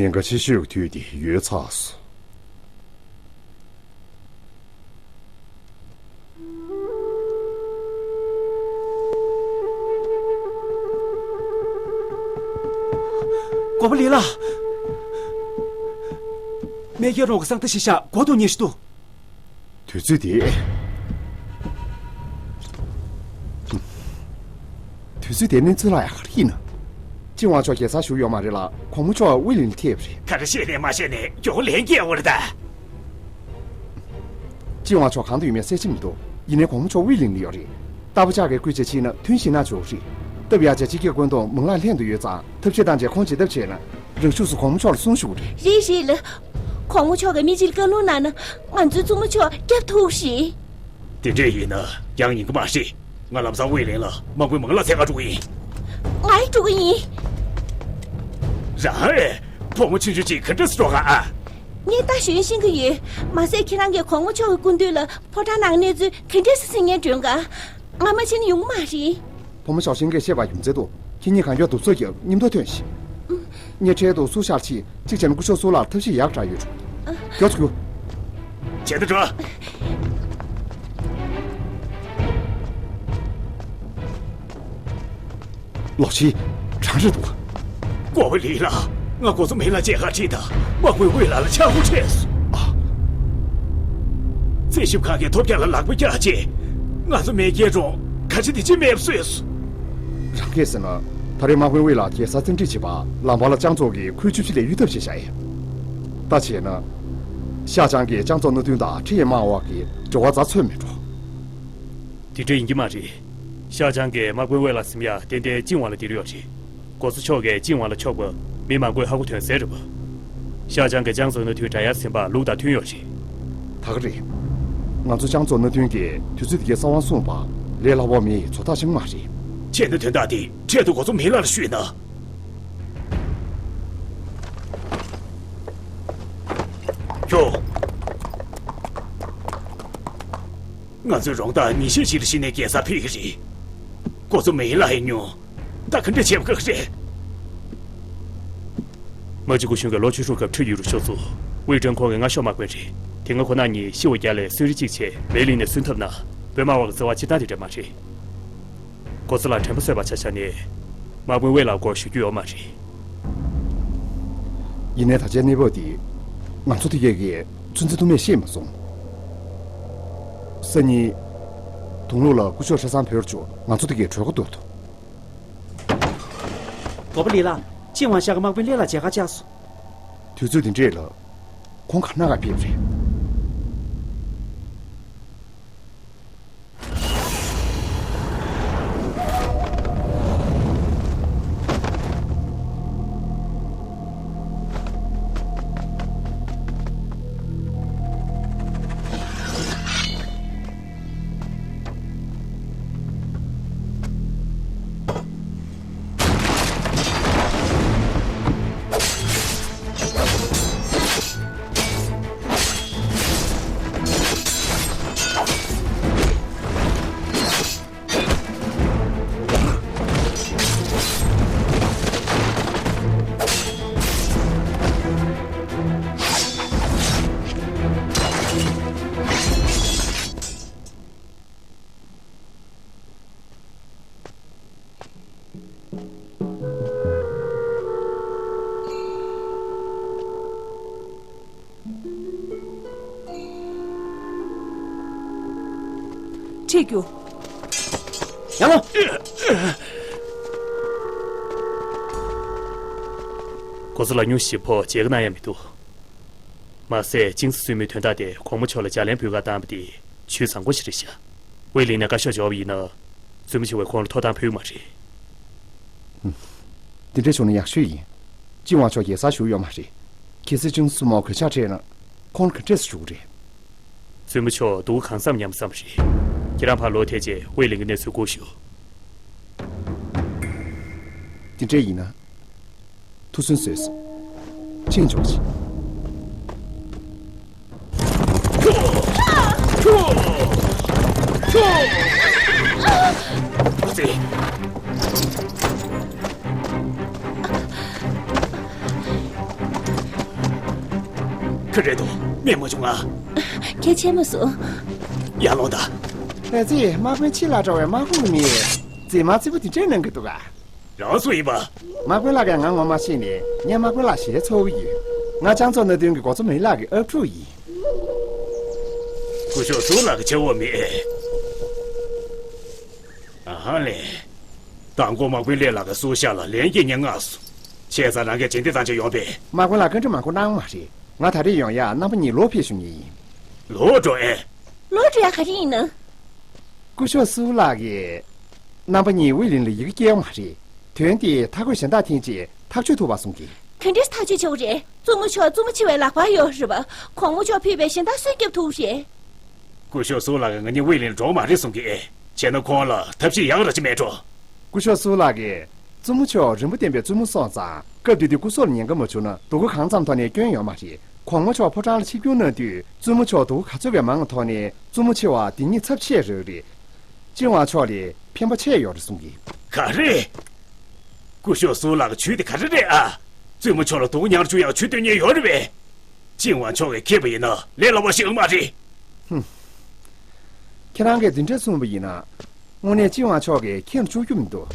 ཉེན་ཁ་ཆེ་ཤོས་ཀྱི་དུས་དེ་ཡོལ་ཚར་སོང་། གོ་པ་ལི་ལགས། མེ་ཁྱེད་རང་གི་གསང་ཐག་ཞིག་བཞག་གོ་དང་ཉན་ཞིག་ཏུ། དུས་ཚོད་དེ། དུས་ཚོད་དེ་གནས་ཚུལ་ལ་ཡག་ག་རེ་ཡིན་ན། ཅིན་ཝང་ཕྱོགས་རྒྱལ་སར་བཞུགས་ཡོད་མ་རེད་ལ། གོང་མ་མཆོག་དབུས་གླིང་ལ་ཐེབས་རེད། ག་རེ་བཤད་ནས་མ་བཤད་ནས་མགྱོགས་ལན་སྐྱེལ་འོ་རེད་ད། ཅིན་ཝང་ཕྱོགས་གང་དུ་ཡོད་མེད་གསལ་ཆེ་མི་འདུག་ཡིན་ནའི་གོང་མ་མཆོག་དབུས་གླིང་ལ་ཡོད་རེད། རྟ་ཕོ་ལྕགས་ཀྱིས་བསྐུལ་བྱས་ཕྱིན་ན་ཐོན་ཞིག་ན་ཆོག་རེད། སྟབས་ཡག་བྱས་ཕྱི་རྒྱལ་བཀོད་འདོམས་མང་ལག་ལྷན་དུ་ཡོད་ཙང་། ཐབས་ཤེས་བཏང་བྱས་ཁོང་བྱེད་ཐབས་བྱས་ན། རང་ཤུགས་སུ་གོང་མ་མཆོག་ལ་གསུང་ཞུ་དགོས་རེད། རེད་རེད་ལགས། གོང་མ་མཆོག་གིས་མི་གཅིག་ལ་བཀའ་བློན་གནང་ན། ང་ཚོའི་བཙུན་མོ་མཆོག་སྐྱོབ་ཐུབ་རེད། དེ་འདྲས་ཡིན་ན་ཡང་ཡིན་གི་མ་རེད། ང་ལམ་སང་དབུས་གླིང་ལ་དམག་དཔོན་མང་ལག་འཚོལ་ག་འགྲོ་གི་ཡིན། ང་ཡང་འགྲོ་གི་ཡིན། རང་ཨེ། བུ་མོ་ཆུང་ཆུང་ཅིག་ག་འདྲས་སེ་འགྲོ་ག་ཨ། ངས་ད་གཞོན་ཤིང་གི་ཡོད། མ་ཟད་ཁྱེད་རང་གིས་གོང་མ་མཆོག་གི་སྐུ་མདུན་ལ་ཕོ་བྲང་ནང་གནས་ཚུལ་ག་འདྲས་སེ་གསན་མཁན་སྒྲོན་ག། ང་མ་ཕྱིན་ན་ཡོང་གི་མ་རེད། བུ་མོ་ཞའོ་ཤིང་གིས་བཤད་པ་ཡོངས་འཛིན་དུ། ཁྱེད་གཉིས་གང་མགྱོགས་བསྡུ་གསོག་རྒྱབ་མཉམ་དུ་ཐོན་ཞིག་ངས་འཕྲལ་དུ་སུ་ཤར་ཕྱིན་གཅིག་བྱས་ན་སྐུ་ཞབས་སུ་ལགས་ཐབས་ཤེས་ཡག་དྲག་ཡོད་འགྲོ། མགྱོགས་སུ་རྒྱུགས། བྱེད་དུ་འགྲོ། ལོག་ཤིག་གྲང་རེད་འདུག་གོ་པ་ལི་ལགས། ང་འགོ་གཙོ་མེ་ལ་མཇལ་ཁ་ཁྲིད་དང་། དམག་དཔོན་དབུས་ལགས་ལ་ཆག་སྒོ་འཕྲད་སོང་། ཨ། རྩིས་ཞིབ་ཁང་གིས་ཐོལ་རྒྱག་ལ་ལག་པ་བཀྱགས་རྗེས། ང་ཚོ་མེ་སྐྱེལ་རུང་ག་ཅི་དེ་ཅི་མེད་པ་བཟོས་སོང་། རང་གིས་ཟེར་ན། ད་རེས་དམག་དཔོན་དབུས་ལགས་རྒྱལ་སར་བཙན་ཁྲིད་བྱེད་པ་ལམ་བར་ལ་ལྕང་ཚོགས་ཀྱིས་ཁོའི་ཆུ་བཞི་ལས་གཡུལ་ཐབས་བྱས་བཞག་ཡིན། ད་བྱས་ན། ཤ་ཅང་གིས་ལྕང་ཚོགས་སྣ་བདུན་དང་ཁྲི་ཡན་དམག་དབར་གྱི་འབྲེལ་བ་རྩ་ཚོད་མེད་འགྲོ། དེ་འདྲ་ཡིན་གྱི་མ་རེད། ཤ་ཅང་གིས་དམག་དཔོན་དབུས་ལགས་ཟིན་ཡ་ཏན་ཏན་ཅིན་ཝང་ལ་དེ་རུ་ཡོད་རེད། འགོ་གཙོ་མཆོག་གིས་ཅིན་ཝང་ལ་ཕྱོགས་པ་མི་མང་པོས་ཧ་གོ་དོན་གསལ་རེད་པ། ཤ་ཅང་གིས་ལྕང་ཚོགས་སྣ་བདུན་དྲག་ཡར་ཟིན་པ་ལུགས་དང་མཐུན་ཡོད་རེད། ད་ག་རེད། ང་ཚོ་ལྕང་ཚོགས་སྣ་བདུན་གྱིས་དུས་ཚོད་འདི་གའི་གསང་བ་སྲུང་བ་ལས་སླ་པོ་མེད་བཟོ་ཐག་ཆོད་མ་རེད། བྱས་ན་དོན་དག་འདི་འཕྲལ་དུ་འགོ་གཙོ་མེ་ལགས་ལ་ཞུས་ན། ཁྱོད། ང་ཚོས་རོང་ཐང་ཉིན་ཤས་ཤིག་ལ་གཞི་ནས་རྒྱལ་སར་ཕེབས་ཀྱི་རེད། འགོ་གཙོ་མེ་ལགས་ཡིན་མྱོང་། ད་ག་འདྲ་བྱེད་པ་དགའ་གི་རེད། མ་ཅིག་སྐུ་གཞོན་གྱིས་ལོ་བཅུ་དྲུག་སྐབས་ཁྲི་ཡུ་རུ་ཤོག་བཙུགས། དབུས་ཀྲང་ཁོང་གིས་མངའ་ཤོག་དམག་དཔོན་རེད། དེ་སྔ་ཁོ་རང་གཉིས་ཤི་བ་བརྒྱ་ལས་གསོན་རིགས་གཅིག་བྱས་མེ་གླིང་ནས་སུན་ཐབས་གནང་། བོད་དམག་དབར་གྱི་བརྩེ་བ་སྤྱིར་བཏང་དེ་འདྲ་མ་རེད། འགོ་གཙོ་ལ་དྲན་པ་གསོས་པ་ཆ་བཞག་ནས། དམག་དཔོན་དབུས་ལགས་སྐོར་ཞུ་རྒྱུ་ཡོད་མ་རེད། ཡིན་ནའི་ད་ཆའི་གནས་བབ་འདི་ང་ཚོ་ཐུགས་ཀྱི་ཚོད་འཛིན་ཐུབ་མེད་ཤེས་མ་སོང་། སང་ཉིན། དུང་ལུག་ལ་སྐུ་ཞབས་ཧྲི་སང་བོད་ཆུ་ང་ཚོ་ཐུགས་ཀྱི་གྲོས་འགོ་བསྡུར་ཐུབ། གོ་པ་ལི་ལགས། ཅིན་ཝང་ཤག་གི་དམག་དཔོན་ལས་ལ་མཇལ་ཁ་བཅར་སོང་། དུས་ཚོད་འདི་འདྲས་ལ། ཁོང་ག་ན་ག་ཕེབས་རེད། ཁྲིད་རྒྱུ། ཡར་ལོངས། གོ་ས་ལ་ཉུ་ཞིབ་ཕོ་མཇལ་ཁ་གནང་ཡ་མི་འདུག་མ་ཟད་ཅིང་སི་བཙུན་མོའི་དོན་དག་དེ་གོང་མ་མཆོག་ལ་ལྗགས་ལན་ཕུལ་ག་བཏང་བ་དེ་ཇུས་བཟང་པོ་ཞིག་རེད་ཤག་ཝེ་ལིང་ནས་བཀའ་ཤག་འབྱོར་བ་ཡིན་ན། བཙུན་མོ་ཆེ་བས་ཁོང་ལ་ཐོབ་ཐང་ཕུལ་གི་མ་རེད། འདི་འདྲ་བྱུང་ན་ཡག་ཤོས་ཡིན། ཅིན་ཝང་མཆོག་རྒྱལ་སར་བཞུགས་ཡོད་མ་རེད། གལ་སྲིད་ཅིང་སི་བཙུན་མོར་གོད་ཆག་འཕྲད་ན། ཁོང་ལ་ག་འདྲས་སེ་ཞུ་གི་རེད། བཙུན་མོ་མཆོག་སྡུག་གང་བསམ་སྙམ་བསམ་པ་རེད། ཁྱེད་རང་ཕར་ལོག་ཐལ་རྗེས་ཝེ་ལིང་གི་གནས་ཚུལ་སྒུག་ཞུ། དེ་འདྲས་ཡིན་ན། ཐུགས་སུན་གསོས་སོང་། ཅིང་ཇོ་ཅི། ག་རེ་འདུག་སྨན་མ་བྱུང་ང་། གལ་ཆེན་པོ་སོང་། ཡར་ལོངས་དང་། ལྷ་རྩེ་དམག་དཔོན་ཕྱི་ལ་འགྲོ་བའི་དམག་དཔུང་གི་མི། རྫི་དམར་རྩེ་པོ་དེ་འདྲས་གནང་གི་འདུག་ག་རང་སུ་ཡིན་པ། དམག་དཔོན་ལགས་ཀྱིས་ང་ངོ་མ་ཤེས་ནས་ངས་དམག་དཔོན་ལགས་ཞལ་འཚོལ་གི་ཡོད། ང་ལྕང་ཚོ་སྣ་བདུན་གྱི་འགོ་གཙོ་མེ་ལགས་ཀྱི་ཨབ་ཕྲུག་ཡིན། སྐུ་ཞབས་སུ་ལགས་ཀྱི་ཆེ་བོ་མེད། ཨ་ཧ་ལེ། མདང་དགོང་དམག་དཔོན་ལས་ལགས་ཀྱིས་སུ་ཤ་ལ་ལན་སྐྱེལ་ཉེ་མངགས་སོང་། བྱས་ཙང་རང་གིས་རྗེས་འདེད་བཏང་བྱས་ཡོང་པས། དམག་དཔོན་ལགས་བཀའ་འདྲི་མང་པོ་གནང་མ་རེད། ང་ད་རེས་ཡོང་ཡ་རྣམ་པ་གཉིས་ལོག་ཕེབས་ཞུ་མཁན་ཡིན། ལོག་འགྲོ་ཨེ། ལོག་འགྲོ་ཡ་ག་རེ་ཡིན་ན། སྐུ་ཞབས་སུ་ལགས་ཀྱིས། རྣམ་པ་གཉིས་ཝེ་ལིན་ལ་ཡི་གེ་སྐྱེལ་ཡོང་མ་རེད། དོན་དེ་ཐག་གཅོད་གཞན་དག་འཐེན་རྗེས་ཐག་གཅོད་ཐུབ་པ་གསུང་གི། ག་འདྲས་ཐག་གཅོད་བྱེད་དགོས་རེད། བཙུན་མོ་མཆོག་བཙུན་མོ་ཆེ་བའི་ལག་པར་ཡོད་རེད་པ། གོང་མ་མཆོག་ཕུད་པའི་གཞན་དག་སུས་སྐྱོབ་ཐུབ་རེད། སྐུ་ཞབས་སུ་ལགས་ཀྱིས་ང་གཉིས་ཝེ་ལིན་ལ་འགྲོ་མ་རེད་གསུང་གི། བྱས་ན་ཁོང་ལ་ཐབས་ཤེས་ཡག་ར་ཅིག་མེད་འགྲོ། སྐུ་ཞབས་སུ་ལགས་ཀྱིས། བཙུན་མོ་མཆོག་རིན་པོ་བསྟན་པའི་བཙུན་མོ་སོང་ཙང་སྐབས་དེ་དུས་སྐུ་སྲོག་ལ་ཉེན་ཁ་མ་བྱུང་ན་སྡུག་གུ་གང་ཙམ་ཐོག་ནས་སྐྱོན་ཡོད་མ་རེད། གོང་མ་མཆོག་ཕོ་བྲང་ལ་ཆིབས་བསྒྱུར་གནང་དུས་བཙུན་མོ་མཆོག་སྡུག་གུ་ག་ཚོད་ཀྱིས་མང་བའི་ཐོག་ནས་བཙུན་མོ་ཆེ་བ་འདི་ཉིད་ཚབས་ཆེ་རེད་རེད། ཅིན་ཝང་མཆོག་ལ་ཕན་པ་ཆེ་ཡོད་རེད་གསུང་གི། ག་རེ། སྐུ་ཞབས་སུ་ལགས་ཀྱི་ཇུས་དེ་ག་རེ་རེད་ཨ། བཙུན་མོ་མཆོག་ལ་སྡུག་གུ་མྱངས་བཅུག་ཡག་ཇུས་འདོན་མཁན་ཡོད་རེད་པས། ཅིན་ཝང་མཆོག་གིས་ཁེབས་པ་ཡིན་ན་ལས་སླ་པོ་ཞིག་ཡོད་མ་རེད། ཧུམ། ཁྱེད་རང་གིས་འདི་འདྲ་གསུངས་པ་ཡིན་ན། དངོས་གནས་ཅིན་ཝང་མཆོག་གིས་ཁྱེར་བཅུག་རྒྱུ་མི་འདུག་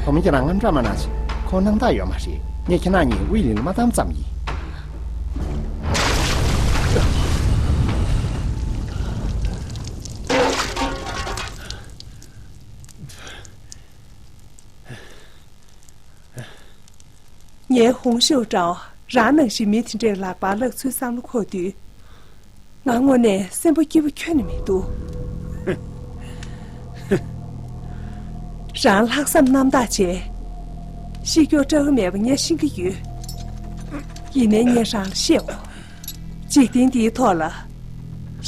བུ་མོ་ཁྱེད་རང་དངངས་སྐྲག་མ་གནང་ཞིག་ཁོང་སྣང་དག་ཡོད་མ་རེད། ངས་ཁྱེད་རང་གཉིས་དབུས་ལིང་ལ་མ་བཏང་ཙམ་ཡིན། ངའི་ཧུང་ཤོ་ཀྲའོ་རང་ནང་བཞིན་མི་དེ་འདྲའི་ལག་པར་བརླག་ཚུལ་བསམ་བློ་འཁོར་དུས། ང་དངོས་གནས་སེམས་པ་སྐྱིད་པོ་ཁྱོན་ནས་མི་འདུག་རང་ལྷག་བསམ་རྣམ་དག་བྱས། ཤི་སྐྱོ་སྐྲག་གི་མེད་པ་ངས་ཤེས་ཀྱི་ཡོད། ཡིན་ནའི་ངས་རང་ལ་བཤད་འོ། འཇིག་རྟེན་འདིའི་ཐོག་ལ།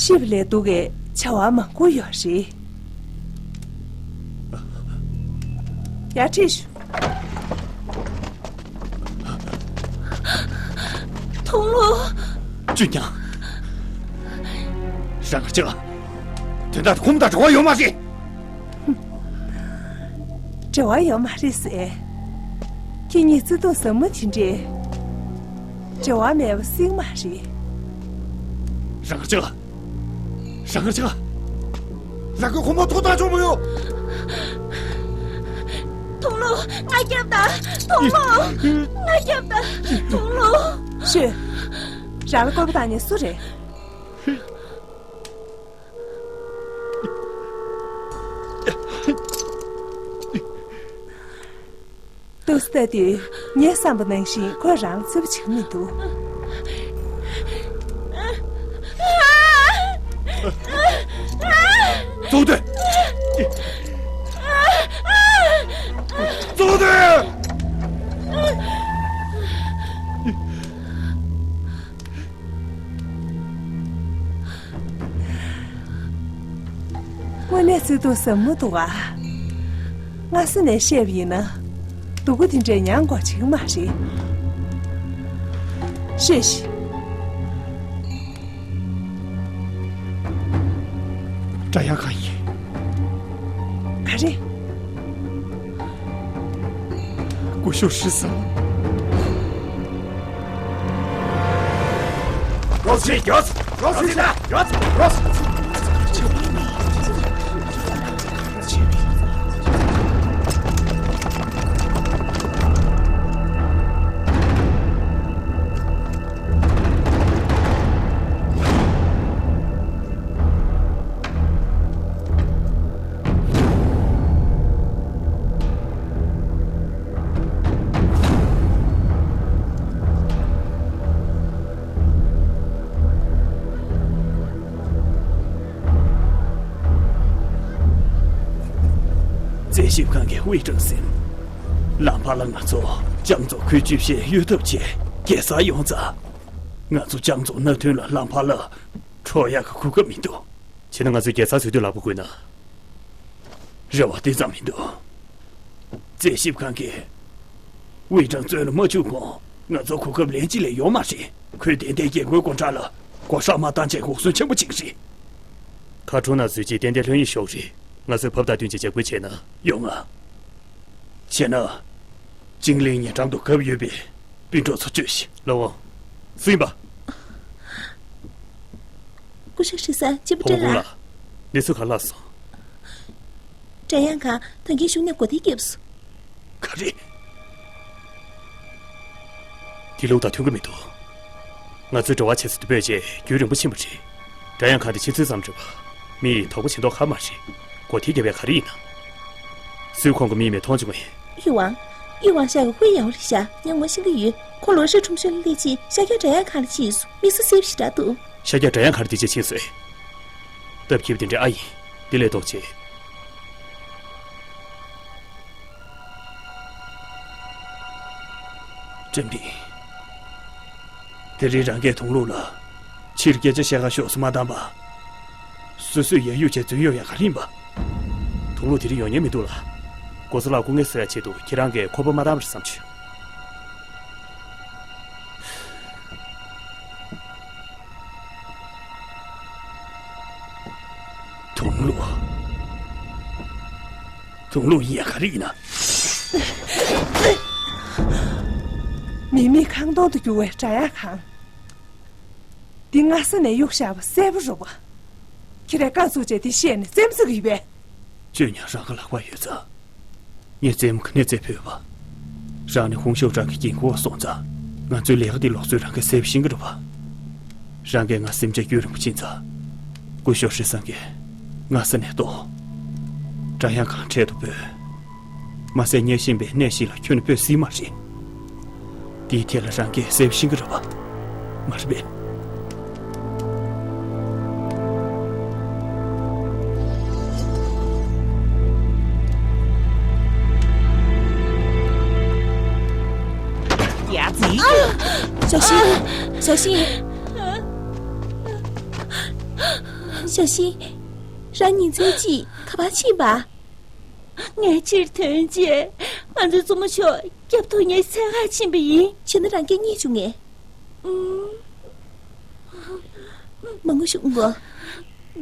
ཤི་བ་ལས་སྡུག་གི་བྱ་བ་མང་པོ་ཡོད་རེད། ཡར་ཁྲིད་ཤོག་ཐུང་ལུ། ཅུན་ཀྱང་། རང་ཅག་དོན་དག་ཁོང་དང་འབྲེལ་བ་ཡོད་མ་རེད། འབྲེལ་བ་ཡོད་མ་རེད་ཟེར། ཁྱེད་གཉིས་བརྩེ་དུང་ཟབ་མོ་དེ་འདྲས། འབྲེལ་བ་མེད་པ་སྲིད་མ་རེད། རང་ཅག་རང་ཅག་རང་གི་ཁོ་མོ་ཐོག་ཐག་ཆོད་མོ་ཡོད། ཐུང་ལུ། ང་རྒྱབ་ད། ཐུང་ལུ། ང་རྒྱབ་ད། ཐུང་ལུ། ཤོད། རང་ལ་བསྐོར་པ་བཏང་ནི་སུ་རེད། ཏུ་སྟ་དུས་ངས་བསམ་པ་ནང་བཞིན་ཁོས་རང་ལ་བརྩེ་པོ་བྱེད་ཀྱི་མི་འདུག་ཙོག་སྡོད། ཙོག་སྡོད། དངོས་གནས་བརྩེ་དུང་ཟབ་མོ་འདུག་ཨ། སྔ་ས་ནས་བཤད་པ་ཡིན་ན། སྡུག་པོ་དེ་འདྲས་མྱང་དགོས་བྱེད་ཀྱི་མ་རེད། ཤོད་ཤིག་སྒྲ་ཡག་ག་ཡིན། ག་རེ། སྐུ་ཞབས་ཧྲི་སང་། རོགས་བྱེད་རྒྱོབ། རོགས་བྱེད་ན་རྒྱོབ། རོགས། རྩད་ཞིབ་ཁང་གི་དབུས་ཀྲང་ཟིན། ལམ་བར་ལ་ང་ཚོ་ལྕམ་ཚོ་ཁོའི་ཅིབ་ཤེས་གཡོལ་ཐབས་བྱས་རྒྱལ་སར་ཡོང་ཙང་། ང་ཚོ་ལྕམ་ཚོ་མནའ་མཐུན་ལ་ལམ་བར་ལ་འཕྲོག་ཡག་གི་གོ་སྐབས་མི་འདུག་བྱས་ན་ང་ཚོས་རྒྱལ་སར་འཛུལ་དུས་ལག་པ་བསྐུལ་ན། རེ་བ་དེ་ཙམ་མི་འདུག་རྩད་ཞིབ་ཁང་གིས་དབུས་ཀྲང་བཙོན་ལ་མ་བཅུག་གོང་ང་ཚོ་གོ་སྐབས་ལན་གཅིག་ལས་ཡོད་མ་རེད། ཁོས་ཏན་ཏན་རྒྱལ་སྒོའི་སྒོ་འགྲམ་ལ་སྒོ་ཧྲག་མ་བཏང་བྱས་འགོག་སྲུང་ཆེན་པོ་བྱེད་ཀྱི་རེད། མཁར་གྲོང་ནང་འཛུལ་རྗེས་ཏན་ཏན་ལྷོད་ཡངས་ཤོར་རེད། ང་ཚོས་བབ་དང་བསྟུན་གྱི་འཇབ་རྒོལ་བྱས་ན། ཡོང་ང་། བྱས་ན། ཅིང་ལིང་ཉེ་འགྲམ་དུ་གབ་ཡོད་པའི་སྤུན་གྲོགས་ཚོ་བཅོས་ཤིག་ལགས་འོང་། སྲིད་པ། སྐུ་ཞབས་ཧྲི་སན་སྐྱིད་པོ་ཕོ་བྲོ་ལགས། ལགས། གནས་ཚུལ་ག་ལ་སོང་། ཀྲ་ཡང་ཁང་ད་གིན་གཞུང་ནས་སྒོ་ཐེལ་བརྒྱབ་སོང་། ག་རེ། དེ་ལུགས་དང་མཐུན་གྱི་མི་འདུག་ང་ཚོས་འབྲེལ་བ་བྱེད་ས་དེ་སྤོས་རྗེས་རྒྱུན་རིང་པོ་ཕྱིན་པ་རེད། ཀྲ་ཡང་ཁང་དེ་ཕྱི་ཚུལ་ཙམ་རེད་པ། མི་ཡིས་དོགས་པ་བྱེད་མདོག་ཁ་མ་རེད། སྒོ་ཐེལ་བརྒྱབ་པས་ག་རེ་ཡིན་ན། སུས་ཁོང་གི་མིག་མེད་མཐོང་བྱུང་ངས། ཡུས་ཝང་། ཡུས་ཝང་ཤ་གི་ཧུའེ་ཡའོ་ལི་ཤ་ངས་ངོ་ཤེས་ཀྱི་ཡོད། ཁོ་ལོ་ཧྲི་ཁྲུང་ཤོན་ལ་སླེབས་རྗེས་ཤ་རྒྱགས་ཀྲ་ཡང་ཁང་ལ་ཕྱིན་སོང་། མི་སུ་སེབ་ཞིག་འདྲ་འདུག་ཤ་རྒྱགས་ཀྲ་ཡང་ཁང་ལ་དེ་རྗེས་ཕྱིན་སོང་། སྟབས་ཁྱིམ་དེ་འདྲའི་ཨ་ཡིན། དེ་ལས་ལྡོག་ཆེ། ཀྲེན་ཕིང་། དེ་རིང་རང་གིས་དུང་ལུ་ལ། ཕྱིར་སྐད་ཆ་བཤད་ག་ཤོག་ཟེར་མ་བཏང་པ། སོ་སོས་ཡ་ཡུ་བྱས་རྫུན་གཡོག་ཡག་ག་རེ་ཡིན་པ། དུང་ལུ་དེ་རིང་ཡོང་ཉན་མི་འདུག་ལ། གོ་ས་ལ་སྐུ་ངལ་གསོ་ཡ་ཆེད་དུ་ཁྱེད་རང་གིས་ཁོ་པ་མ་བཏང་བར་བསམ་བྱུང་། དུང་ལུ། དུང་ལུ་ཡིན་ཡ་ག་རེ་ཡིན་ན། མི་མེད་ཁང་སྟོང་དུ་གྱུར་བའི་ཀྲ་ཡང་ཁང་། འདི་སྔ་ས་ནས་གཡུགས་བཞག་པ་གསལ་པོ་རེད་པ། ཁྱེད་རས་བཀའ་བཙུགས་བྱས་འདི་བཤད་ནས་རྩེད་མོ་རྩེ་གི་ཡོད་པས། བཅོས་ཉར་རང་གི་ལག་པར་ཡོད་ཙང་། ངས་རྩེད་མོ་ག་ནས་རྩེ་ཕོད་པ། རང་ནི་ཧུང་ཤོ་ཀྲང་གི་འགན་ཁུར་བ་སོང་ཙང་། ང་ཚོའི་ལས་ཀ་འདི་ལོག་ཚུལ་རང་གིས་གསལ་པོ་ཤེས་ཀྱི་རེད་པ། རང་གིས་ང་སེམས་ཁྲལ་རྒྱུན་རིང་པོ་ཕྱིན་ཙང་། སྐུ་ཞབས་ཧྲི་སང་གིས་སྔ་ས་ནས་ལྟོས། ཀྲ་ཡང་ཁང་འཕྲལ་དུ་སྤོས། མ་ཟད་གཉེར་བཞིན་པའི་གནས་ཤིག་ལ་ཁྱོན་ནས་སྤོས་སྲིད་མ་རེད། དེའི་ཐད་ལ་རང་གིས་གསལ་པོ་ཤེས་ཀྱི་རེད་པ། མ་རེད་པས། ཡ་ཙི། ཞའོ་ཤིན། ཞའོ་ཤིན། ཞའོ་ཤིན། རང་ཉིན་མཚན་གཅིག་ག་པར་ཕྱིན་པ། ངས་ཕྱིར་ཐོན་རྗེས། ང་ཚོའི་བཙུན་མོ་མཆོག་སྐྱབས་ཐོབ་ཉེ་འཚོལ་གར་ཕྱིན་པ་ཡིན། བྱས་ན་རང་སྐད་རྙེད་བྱུང་ངས། ཨུམ། མ་ངུ་ཞུ་གོ།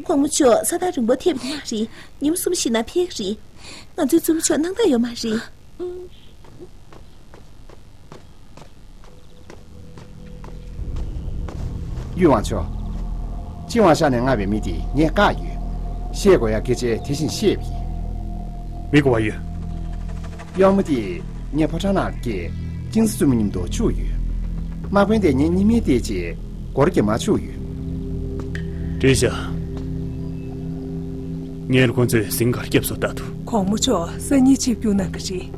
གོང་མ་མཆོག་ས་ཐག་རིང་པོ་ཐེབས་ཀྱི་མ་རེད། ཉིན་མོ་གསུམ་ཞིག་ན་ཕེབས་ཀྱི་རེད། ང་ཚོའི་བཙུན་མོ་མཆོག་སྣང་དག་ཡོད་མ་རེད། ཡུས་ཝང་མཆོག་ཅིན་ཝང་ཤ་ནས་མངགས་པའི་མི་དེ་ངས་བཀག་ཡོད། བཤད་དགོས་ཡ་སྐད་ཆ་དེ་བཞིན་བཤད་པ་ཡིན། མི་གོ་བ་ཡོད། གཡོག་མོ་དེ་ངའི་ཕོ་བྲང་ནང་སྐྱེལ། ཅིང་ཙི་བཙུན་མོ་མཉམ་དུ་བཅུག་ཡོད། དམག་དཔོན་དེ་ངའི་གཉེན་ཉེ་དེ་བཅས་སྒོར་གྱི་མ་བཅུག་ཡོད། བྲིས་བཞག་ངས་ཁོ་ཚོས་ཟིང་གར་སྐྱབས་སུ་ལྟ་དུ། གོང་མ་མཆོག་སང་ཉིན་ཆིབས་བསྒྱུར་གནང་གི་རེད།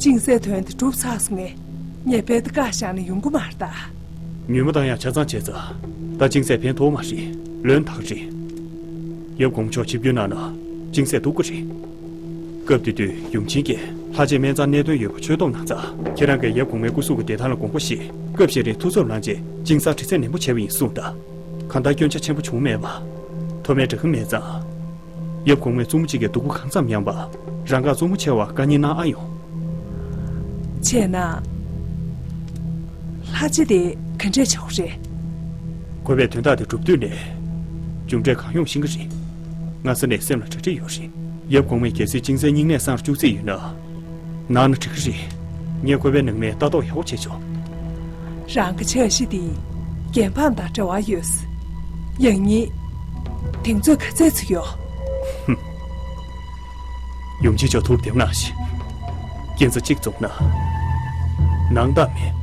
ཅིང་སའི་དོན་དེ་གྲུབ་ཚར་སོང་ངས། ངས་རྦད་དེ་བཀའ་བཞག་ན་ཡོང་གི་མ་རེད་ད། ཉོན་མོངས་བཏང་ཡག་ཆ་ཚང་བྱས་ཙང་། ད་ཅིང་སའི་ཕན་ཐོགས་མ་རེད། ལོན་ཐག་རེད། ཡབ་གོང་མ་མཆོག་ཆིབས་བསྒྱུར་གནང་ན་ཅིང་སའི་སྡུག་གི་རེད། སྐབས་དེ་དུས་ཡུམ་ཆེན་གྱིས་ལྷ་རྗེ་སྨན་རྩར་གནད་དོན་ཡོད་པ་ཆོད་གཏོང་གནང་ཙང་། ཁྱེད་རང་གིས་ཡབ་གོང་མའི་སྐུ་གཟུགས་ཀྱི་བདེ་ཐང་ལ་དགོངས་པ་བཞེས། སྐབས་ཤིག་རིང་ཐུགས་འཚབ་ལངས་རྗེས་ཅིང་སར་དྲི་རྩད་ནན་པོ་བྱས་པ་ཡིན་གསུངས་དང་། གང་ལྟར་སྐྱོན་ཆ་ཆེན་པོ་བྱུང་མེད་པ། མཐོ་དམན་འདྲ་གི་མེད་ཙང་། ཡབ་གོང་མས་བཙུན་མོ་གཅིག་གི་སྡུག་པོ་གང་ཙམ་མྱངས་པ། རང་དགར་བཙུན་མོ་ཆེ་བར་བཀའ་ཉན་གནང་ཨ་ཡོང་། བྱས་ན། ལྷ་རྗེ་དེ་ག་འདྲས་བྱ་བ་རེད། ཁོ་པས་དོན་དག་དེ་གྲུབ་དུས་ནས། མཇུག་འབྲས་གང་ཡོང་ཤེས་ཀྱི་རེད། སྔ་ས་ནས་སེམས་ལ་གྲ་སྒྲིག་ཡོད་རེད། ཡབ་གོང་མས་གལ་སྲིད་ཅིང་སའི་སྙིང་ནད་སངས་བཅུག་རྩིས་ཡོད་ན། གནང་ན་འགྲིག་གི་རེད། ངས་ཁོ་པའི་ནང་མིར་ལྟ་རྟོག་ཡག་པོ་བྱས་ཆོག་རང་གི་འཆར་གཞི་དེ། རྒྱལ་འབངས་དང་འབྲེལ་བ་ཡོད། ཡང་སྙིང་། གདེང་ཚོད་ག་ཚད་ཅིག་ཡོད། ཡུམ་ཆེན་མཆོག་ཐུགས་བདེ་མངགས་ཤིག་རྐྱེན་རྩ་གཅིག་བཙུགས་ན། ནང་རྟགས་མེད།